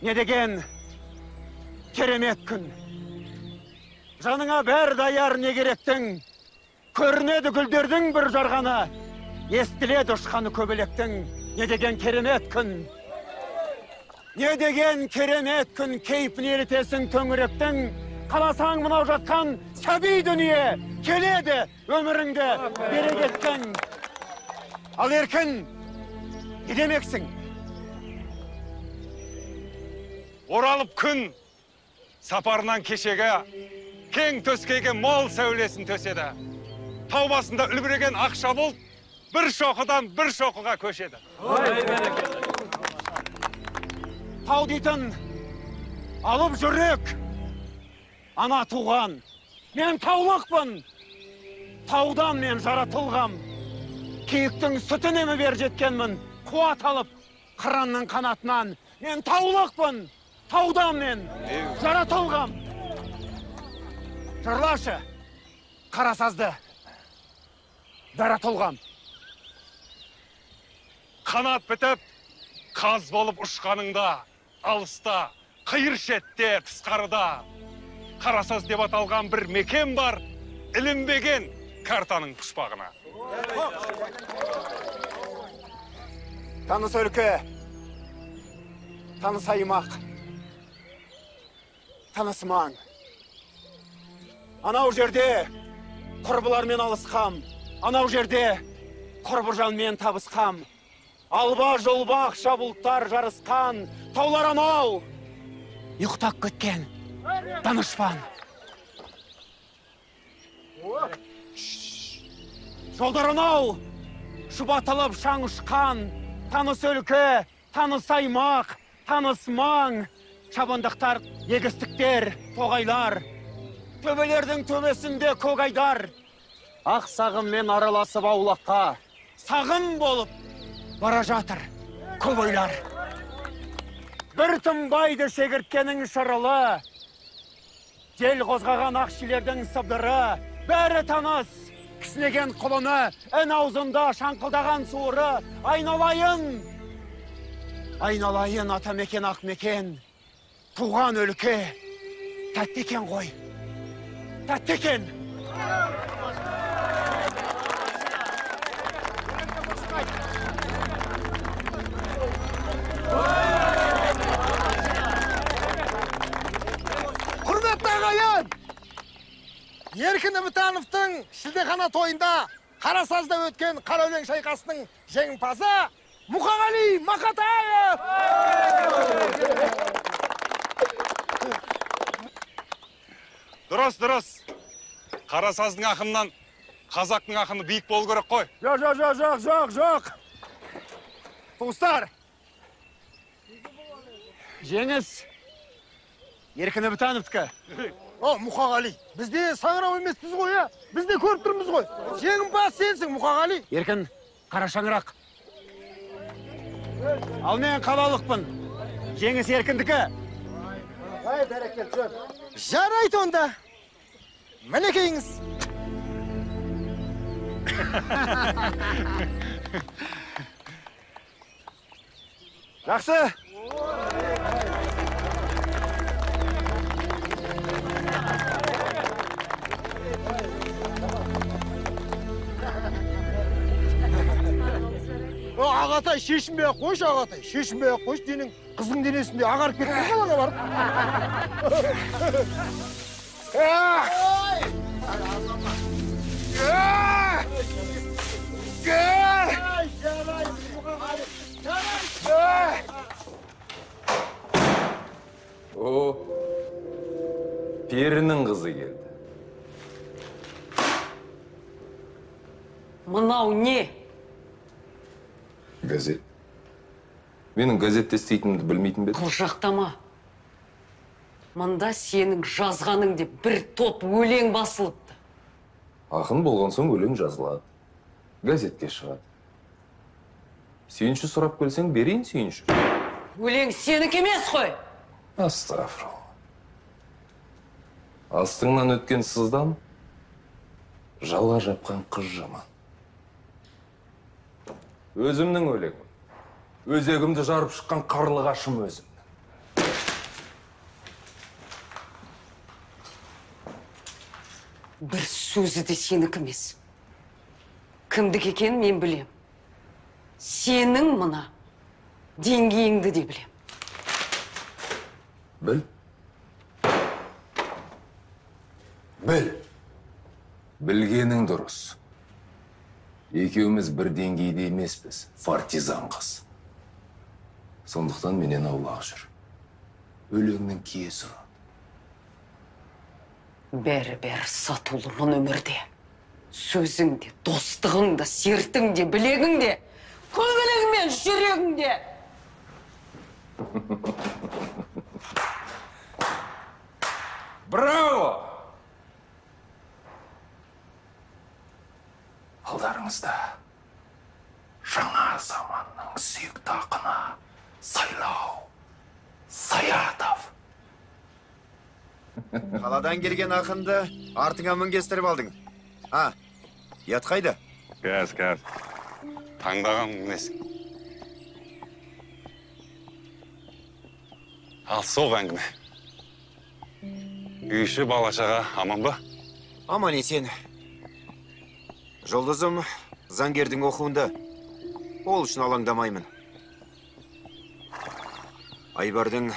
Не деген керемет күн. Жаныңа бәрі даяр не керектің. Көрінеді гүлдердің бір жарғаны. Естіледі ұшқаны көбелектің. Не деген керемет күн. Не деген керемет күн, кейпін ерітесің төңіректің. Қаласаң мынау жатқан сәби дүние. Келеді өміріңді берекеттің. Ал Еркін, не демексің? Оралып күн сапарынан кешегі кең төскейге мол сәулесін төседі. Тау басында үлбіреген ақша бұлт бір шоқыдан бір шоқыға көшеді. Тау дейтін алып жүрек, ана туған. Мен таулықпын, таудан мен жаратылғам. Киіктің сүтін еміп ер жеткенмін, қуат алып қыранның қанатынан. Мен таулықпын, таудан мен жаратылғам. Жырлашы Қарасазды, дара толғам. Қанат бітіп, қаз болып ұшқаныңда, алыста, қиыр шетте, тысқарыда Қарасаз деп аталған бір мекен бар, ілінбеген картаның пұшпағына. Таныс өлке, таныс аймақ, таныс маң. Анау жерде құрбылармен алысқам, анау жерде құрбыжанмен табысқам. Алба жолба ақша бұлттар жарысқан, таулар анау ұйықтап кеткен данышпан. Жолдар анау шұбатылып шаң ұшқан, таныс өлке, таныс аймақ, таныс маң, шабандықтар, егістіктер, тоғайлар, төбелердің төбесінде көк айдар. Ақ сағыммен араласып аулаққа, сағым болып бара жатыр көп ойлар. Бір тынбайды шегірткенің шырылы, жел қозғаған ақ шилердің сыбдыры, бәрі таныс, кісінеген құлыны, ін аузында шаңқылдаған суыры. Айналайын, айналайын атамекен ақмекен, туған өлке, тәтті екен ғой, тәтті екен. Құрметті ағайын, Еркін Үмітановтың шілдехана тойында Қарасазда өткен қара өлең шайқасының жеңімпазы Мұқағали Мақатаев! Дұрыс, дұрыс. Қарасаздың ақынынан қазақтың ақыны биік болу керек қой. Жоқ, жоқ, жоқ, жоқ, жоқ, жоқ. Туыстар, жеңіс Еркін Үмітановтікі. О, Мұқағали, біз де саңырау емеспіз ғой, ә? Біз де көріп тұрмыз ғой. Жеңімпаз сенсің, Мұқағали. Еркін, қара шаңырақ. Ал мен қалалықпын. Жеңіс Еркіндікі. Ай, бәрекелді, жөн. Жарайды онда. Мінекейіңіз. Жақсы. О, ағатай, шешінбей ақ қойшы, ағатай, шешінбей ақ қойшы, денең қыздың денесінде ағарып кетті қалаға барып. О, перінің қызы келді. Мынау не? Газет. Менің газетте істейтінімді білмейтін бе? Қылжақтама. Мында сенің жазғаның деп бір топ өлең басылыпты. Ақын болған соң өлең жазылады. Газетке шығады. Сүйінші сұрап келсең, берейін сүйінші. Өлең сенікі емес қой. Астағфирулла. Астыңнан өткен сыздан жала жапқан қыз жаман. Өзімнің өлеңім. Өзегімді жарып шыққан қарлығашым өзімнің. Бір сөзі де сенікі емес. Кімдік екенін мен білем. Сенің мына деңгейіңді де білем. Біл. Біл. Білгенің дұрыс. Екеуміз бір деңгейде емеспіз, партизан қыз. Сондықтан менен аулақ жүр. Өлеңнің киесі ұрады. Бәрі-бәрі сатулы мұн өмірде. Сөзің де, достығың да, сертің де, білегің де, көңілің мен жүрегің де. Браво! Алдарыңызда жаңа заманның сүйікті ақыны Сайлау Саятов. Қаладан келген ақынды артыңа мінгестіріп алдың. А, ұят қайда? Қазір, қазір. Таңдаған мінесің. Ал соқ әңгіме. Үй іші бала-шаға аман ба? Аман есен. Жолдызым заңгердің оқуында. Ол үшін алаңдамаймын. Айбардың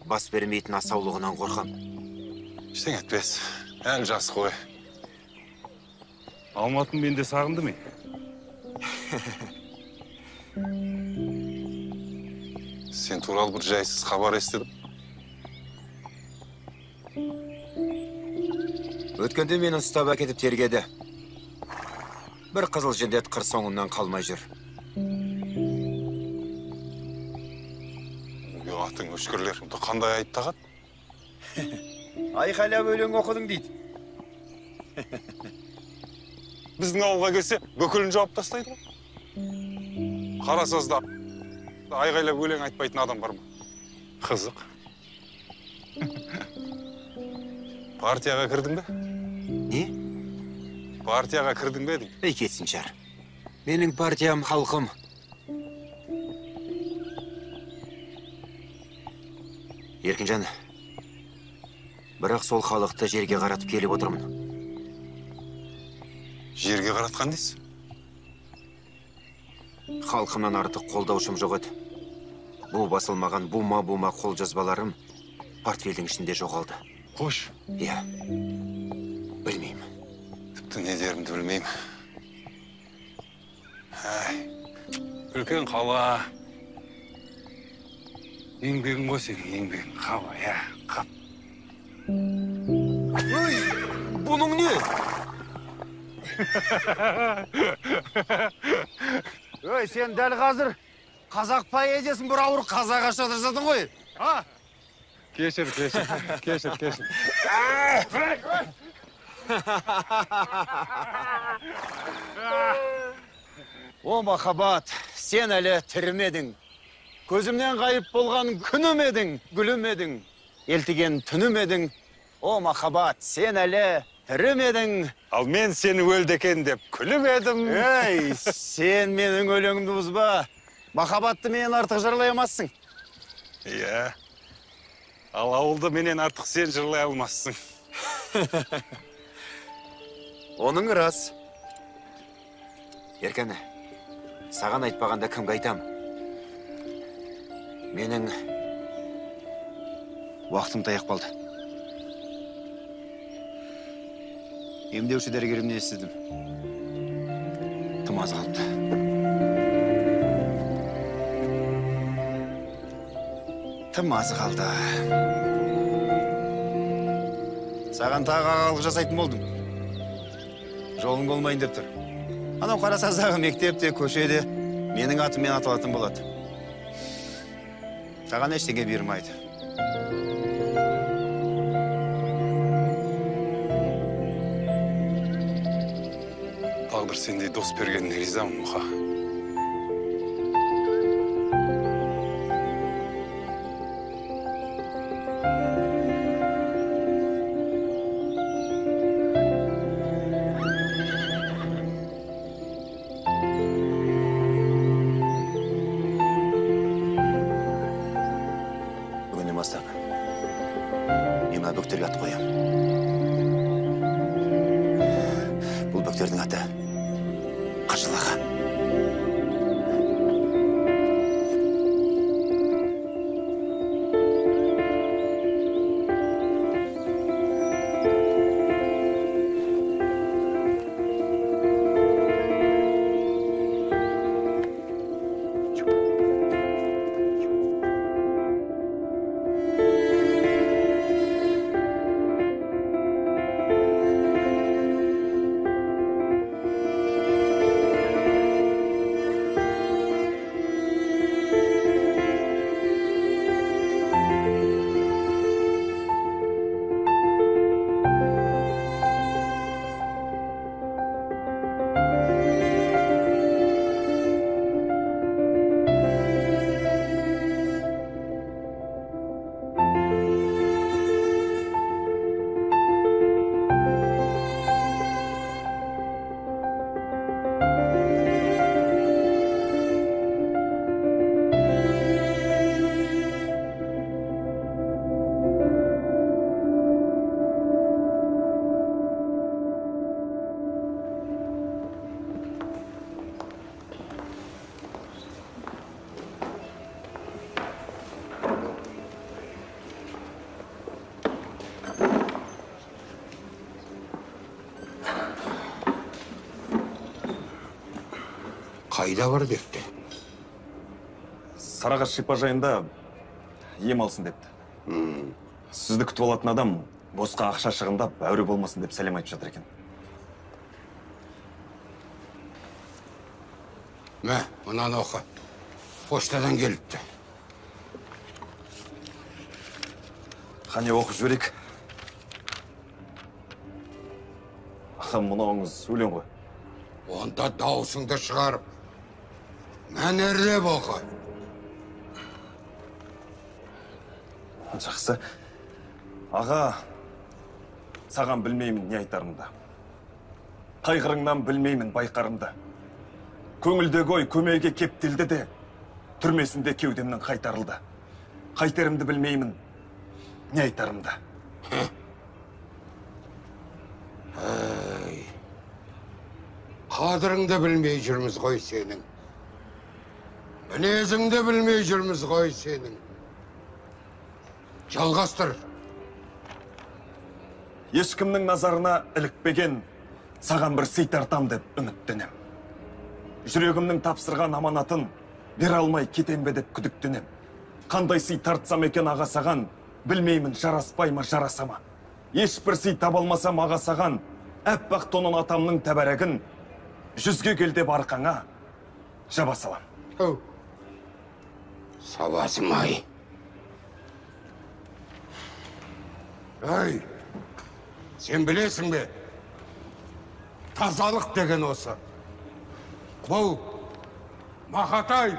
бас бермейтін асаулығынан қорқам. Ештеңе етпес. Әлі жас қой. Алматыны мен де сағындым. Сен туралы бір жайсыз хабар естідім. Өткенде мені ұстап әкетіп тергеді. Бір қызыл жендет қыр соңымнан қалмай жүр. Атың өшкірлер, қандай айып тағады? Айқайлап өлең оқыдың дейді. Біздің ауылға келсе, бүкілін жауап тастайды ғой. Қарасазда айғайлап өлең айтпайтын адам бар ма? Қызық. Партияға кірдің бе? Не? Партияға кірдің бе деймін? Ей, кетсін шар. Менің партиям халқым. Еркінжан, бірақ сол халықты жерге қаратып келіп отырмын. Жерге қаратқан дейсіз? Халқымнан артық қолдаушым жоқ еді. Бұл басылмаған бума-бума қолжазбаларым портфельдің ішінде жоғалды. Қош. Иә, білмеймін. Тіпті не дерімді білмеймін. Әй, үлкен қала. Еңбегің ғой сенің, еңбегің. Қап, иә, қап. Ой, бұның не? Ой, сен дәл қазір қазақ поэзиясын бір ауыр қазаққа шатырсадың ғой. А? Кешір, кешір, кешір, кешір. О, махаббат, сен әлі тірі едің. Көзімнен ғайып болған күнім едің, гүлім едің, елтіген түнім едің. О, махаббат, сен әлі тірі едің. Ал мен сені өлді екен деп күліп едім. Ей, сен менің өлеңімді бұзба. Махаббатты менен артық жырлай алмассың. Иә. Ал ауылды менен артық сен жырлай алмассың. Оның рас. Еркін, саған айтпағанда кімге айтам? Менің уақытым таяқ қалды. Емдеуші дәрігерімнен естідім. Тым аз қалыпты. Тым аз қалды. Саған тағы ағалық жасайтын болдым. Жолың болмайын деп тұр. Анау Қарасаздағы мектепте, көшеде менің атыммен аталатын болады. Саған ештеңе бұйырмайды. Тағдыр сендей дос бергеніне ризамын, Мұха. Бүгіннен бастап мен мына бөктерге ат қоямын. Бұл бөктердің аты Қажылаға. Қайда бар депті? Сарыағаш шипажайында ем алсын депті. Сізді күтіп алатын адам босқа ақша шығындап, әуре болмасын деп сәлем айтып жатыр екен. Мә, мынаны оқы. Поштадан келіпті. Қане, оқып жіберейік. Аға, мынауыңыз өлең ғой. Онда дауысыңды шығарып, мәнерлеп оқы. Жақсы. Аға, саған білмеймін не айтарымды. Қайғырыңнан білмеймін байқарымды. Көңілдегі ой көмейге кептелді де, түрмесінде кеудемнің қайтарылды. Қайтерімді білмеймін, не айтарымды. Әй, қадіріңді білмей жүрміз ғой сенің. Мінезіңді білмей жүрміз ғой сенің. Жалғастыр. Ешкімнің назарына ілікпеген, саған бір сый тартам деп үміттенем. Жүрегімнің тапсырған аманатын бере алмай кетем бе деп күдіктенем. Қандай сый тартсам екен аға саған, білмеймін жараспай ма жараса ма. Ешбір сый таба алмасам аға саған, әппақ тонын атамның тәбәрәгін жүзге кел деп арқаңа жаба салам. Сабасым ай. Ай, сен білесің бе? Тазалық деген осы. Бұл Мақатай.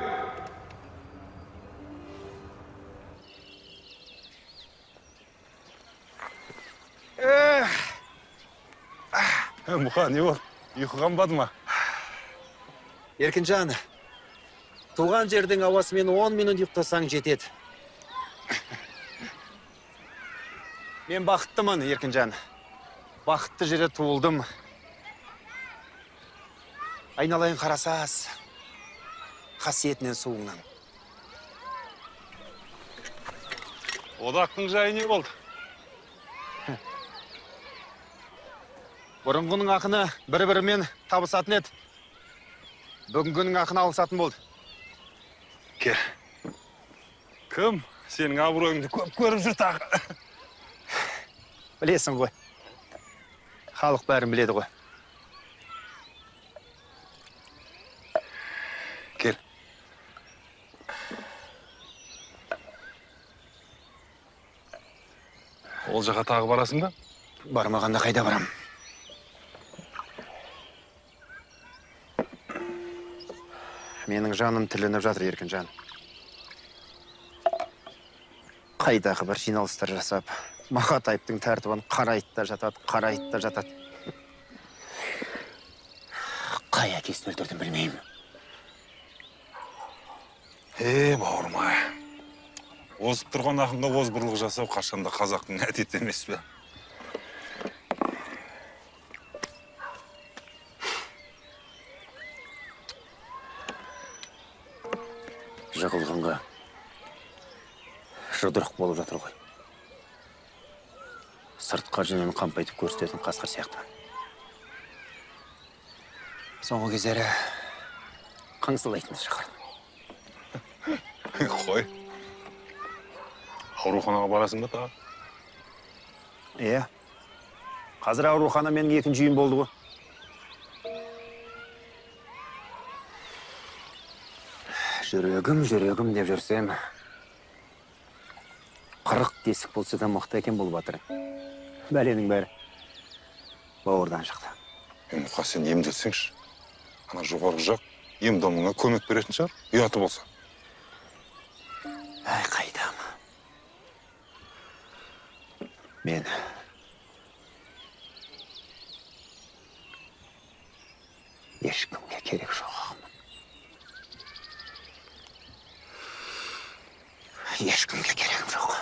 Мұқа, не болды? Ұйқы қанбады ма? Еркінжан, туған жердің ауасымен 10 минут ұйықтасаң жетеді. Мен бақыттымын, Еркінжан. Бақытты жерде туылдым. Айналайын қарасаз, қасиетінен суыңнан. Одақтың жайы не болды? Бұрынғының ақыны бір-бірімен табысатын еді. Бүгінгінің ақыны алысатын болды. Кел. Кім сенің абыройыңды көп көріп жүр тағы? Білесің ғой. Халық бәрін біледі ғой. Кел. Ол жаққа тағы барасың ба? Бармағанда қайда барам? Менің жаным тілініп жатыр, Еркінжан. Қайдағы бір жиналыстар жасап, Мақатаевтың тәртібін қарайды да жатады, қарайды да жатады. Қай әкесін өлтірдім білмеймін. Бауырым-ай. Озып тұрған ақынға озбырлық жасау қашанда қазақтың әдеті емес пе? Жығылғанға жұдырық болып жатыр ғой. Сыртқа жүнін қампайтып көрсететін қасқыр сияқты. Соңғы кездері қаңсылайтынды шығардым. Қой. Ауруханаға барасың ба тағы? Иә. Қазір аурухана менің екінші үйім болды ғой. Жүрегім, жүрегім деп жүрсем, 40 тесік болса да мықты екен бұл батыр. Бәленің бәрі бауырдан шықты. Мұқа, сен емделсеңші. Ана жоғарғы жақ ем домыңа көмек беретін шығар, ұяты болса. Әй, қайдам. Мен ешкімге керек жоқ ағымын. Ешкімге керегім жоқ.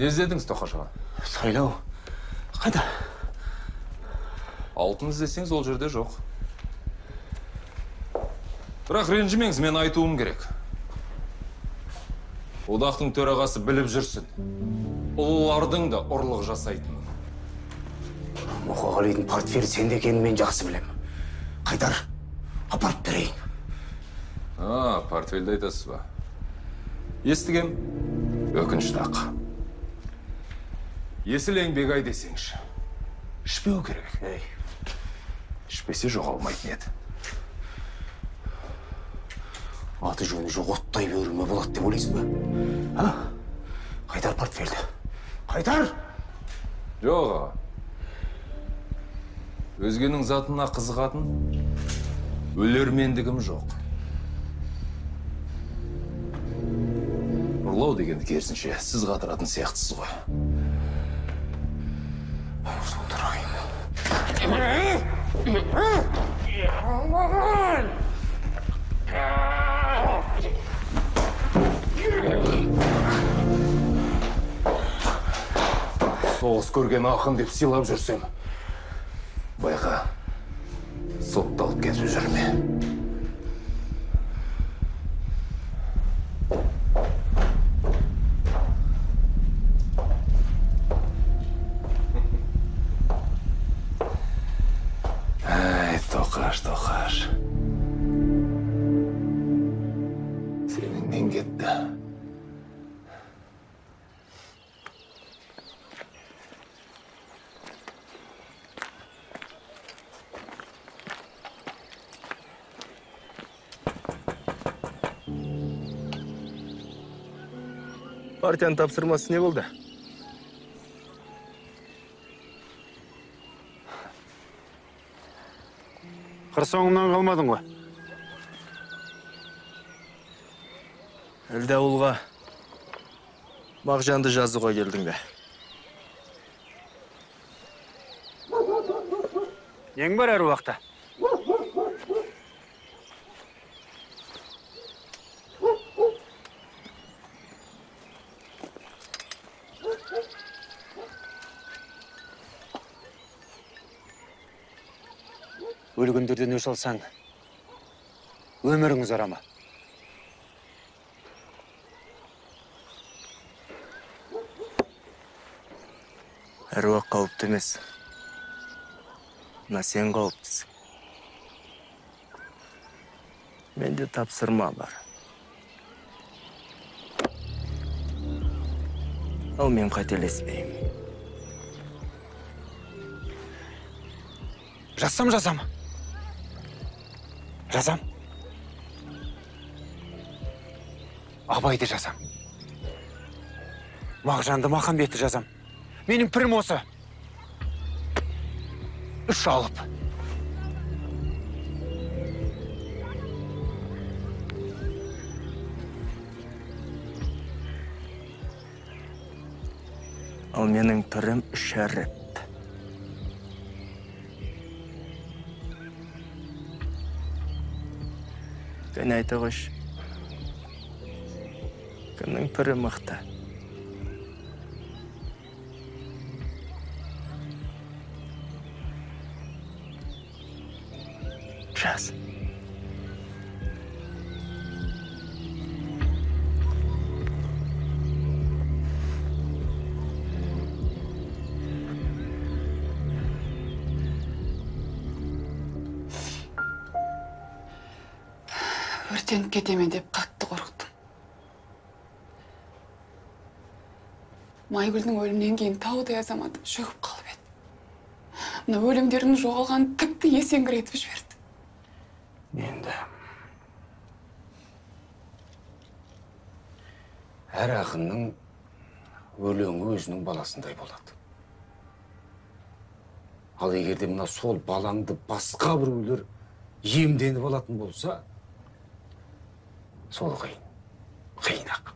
Не іздедіңіз, Тоқаш аға? Сайлау қайда? Алтын іздесеңіз, ол жерде жоқ. Бірақ ренжімеңіз, мен айтуым керек. Одақтың төрағасы біліп жүрсін. Ұлылардың да ұрлық жасайтынын. Мұқағалидың портфелі сенде екенін мен жақсы білем. Қайтар, апарып берейін. А, портфелді айтасыз ба? Естігем, өкінішті-ақ. Есіл еңбек ай десеңші. Ішпеу керек. Ей, ішпесе жоғалмайтын еді. Аты жөні жоқ оттай беруіме болады деп ойлайсың ба? А? Қайтар портфелді. Қайтар! Жоқ, аға. Өзгенің затына қызығатын өлермендігім жоқ. Ұрлау дегенді керісінше сіз қатыратын сияқтысыз ғой. Соғыс көрген ақын деп сыйлап жүрсем, байқа, сотталып кетіп жүрме. Әй, Тоқаш, Тоқаш. Сенің нең кетті? Партияның тапсырмасы не болды? Қыр соңымнан қалмадың ғой. Әлде ауылға Мағжанды жазуға келдің бе? Нең бар әруақта? Өлгендерден өш алсаң, өмірің ұзара ма? Әруақ қауіпті емес. Мына сен қауіптісің. Менде тапсырма бар. Ал мен қателеспеймін. Жазсам, жазам. Жазам. Абайды жазам. Мағжанды, Махамбетті жазам. Менің пірім осы. Үш алып. Ал менің пірім үш әріп. Кәне айта қойшы. Кімнің пірі мықты? Жаз. Өртеніп кетеме деп қатты қорықтым. Майгүлдің өлімінен кейін таудай азаматым шөгіп қалып еді. Мына өлеңдердің жоғалғанын тіпті есеңгіретіп жіберді. Енді әр ақынның өлеңі өзінің баласындай болады. Ал егер де мына сол балаңды басқа біреулер иемденіп алатын болса, сол қиын, қиын-ақ.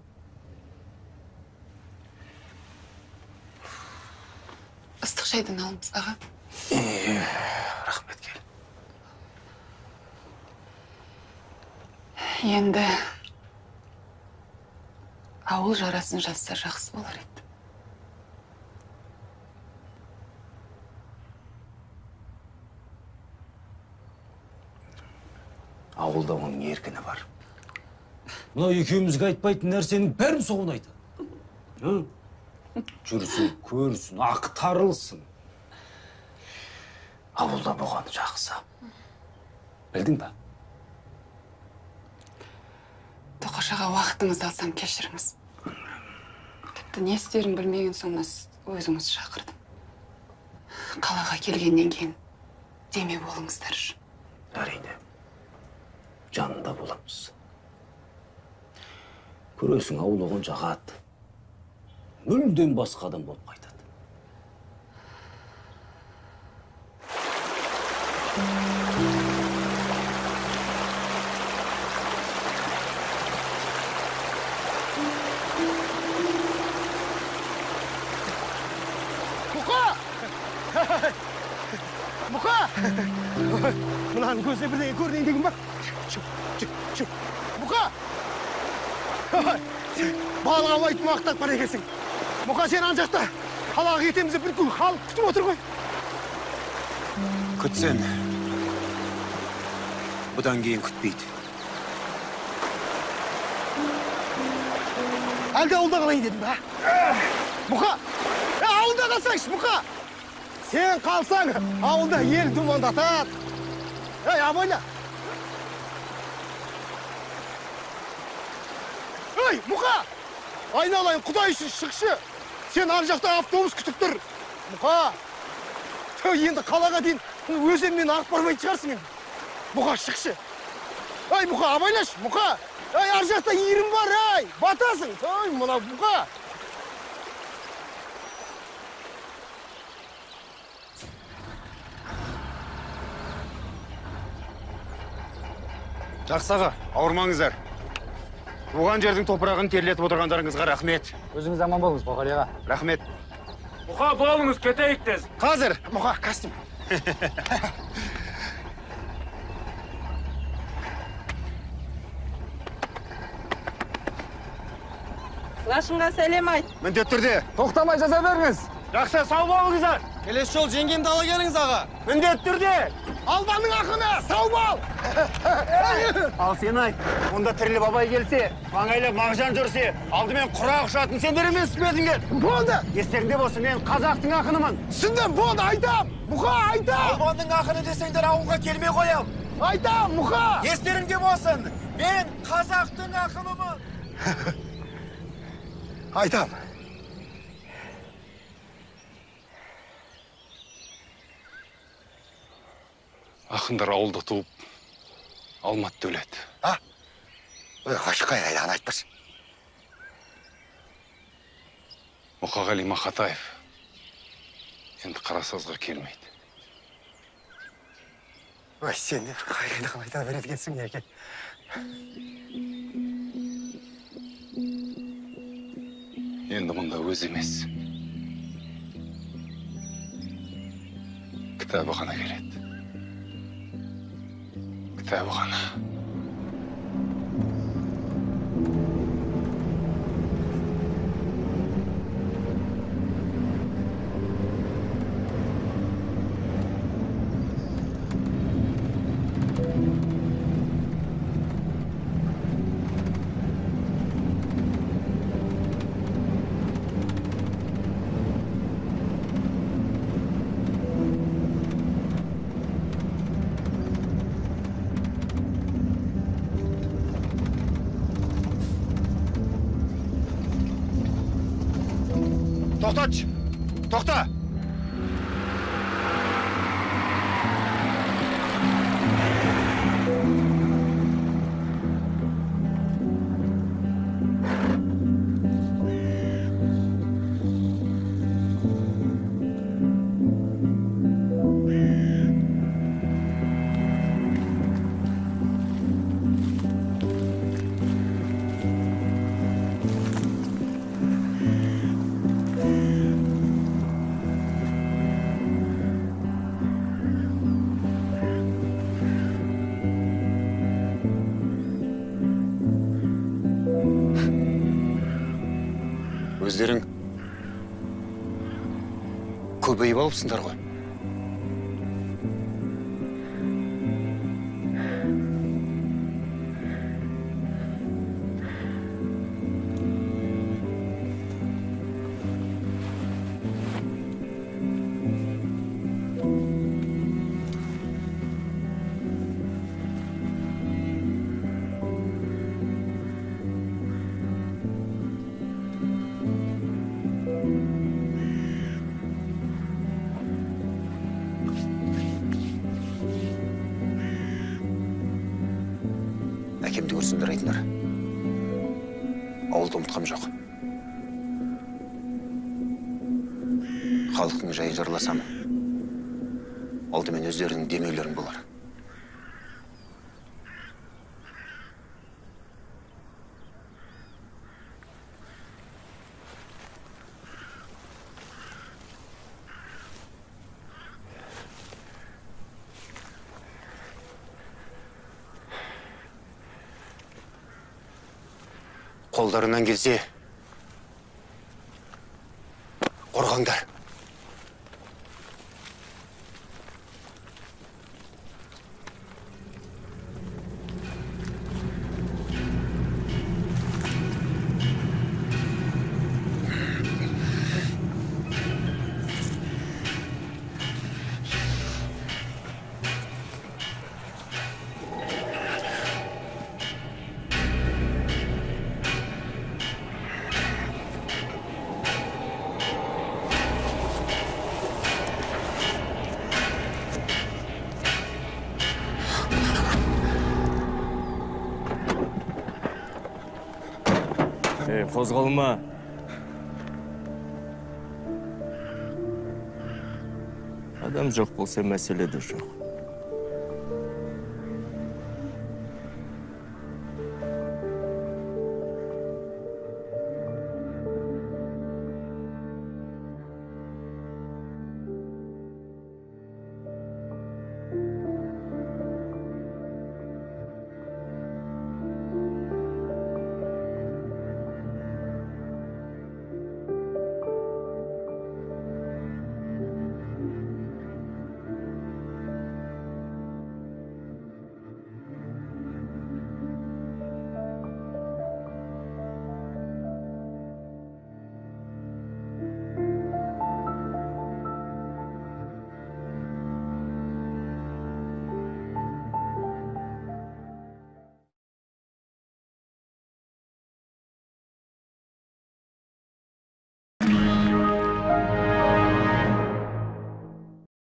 Ыстық шайдан алыңыз, аға. Рахмет, кел. Енді ауыл жарасын жазса жақсы болар еді. Ауылда оның еркіні бар. Мынау екеумізге айтпайтын нәрсенің бәрін соған айтады. Жүрсін, көрсін, ақтарылсын. Ауылда болғаны жақсы. Білдің ба? Тоқаш аға, уақытыңызды алсам кешіріңіз. Тіпті не істерін білмеген соң өзіңіз шақырдым. Қалаға келгеннен кейін деме болыңыздаршы. Әрине, жанында боламыз. Көресің, ауыл оған жағады. Мүлдем басқа адам болып қайтады. Мұқа! Мұқа! Мынаның көзіне бірдеңе көрінейін деген ба? Мұқа! Балық аулайтын уақыт бар екенсің. Мұқа, сен ан жақта қалаға кетеміз деп бүткіл халық күтіп отыр ғой. Күтсен, бұдан кейін күтпейді. Әлде ауылда қалайын дедім ба? Мұқа! Ауылда қалсаңшы, Мұқа! Сен қалсаң, ауылда ел думандатады. Ей, абайла! Ей, Мұқа! Айналайын, Құдай үшін шықшы! Сен ар жақта автобус күтіп тұр. Мұқа! Енді қалаға дейін өзенмен ағып бармайтын шығарсың енді. Мұқа, шықшы! Ей, Мұқа, абайлашы, Мұқа! Ей, ар жақта иірім бар, ей! Батасың! Ой, мына Мұқа! Жақсы аға, ауырмаңыздар. Туған жердің топырағын терлетіп отырғандарыңызға рахмет. Өзіңіз аман болыңыз, Мұқағали аға. Рахмет. Мұқа, болыңыз, кетейік тез. Қазір, Мұқа, костюм. Лашынға сәлем айт. Міндетті түрде. Тоқтамай жаза беріңіз. Жақсы, сау болыңыздар. Келесі жол жеңгемді ала келіңіз, аға. Міндетті түрде. Албанның ақыны, сау бол! Ал сен айт, онда тіріліп Абай келсе, маңайлап Мағжан жүрсе, алдымен құрақ ұшатын сендер емес пе едіңдер? Болды! Естеріңде болсын, мен қазақтың ақынымын. Түсіндім, болды, айтам! Мұқа, айтам! Албанның ақыны десеңдер ауылға келмей қоям. Айтам, Мұқа! Естеріңде болсын, мен қазақтың ақынымын. Айтам. Ақындар ауылда туып, Алматыда өледі. А? Ой, қашқай қайдағын айтпашы. Мұқағали Мақатаев енді Қарасазға келмейді. Ой, сен де қайдағын айта береді екенсің, екен. Енді мұнда өз емес. Кітабы ғана келеді. Кітабы ғана. Тоқтатшы! Тоқта! Өздерің көбейіп алыпсыңдар ғой. Әкемді көрсеңдер айтыңдар. Ауылды ұмытқам жоқ. Халықтың жайын жырласам, алдымен өздерінің демеулерің болар. Қолдарынан келсе, қорғаңдар. Қозғалма. Адам жоқ болса, мәселе де жоқ.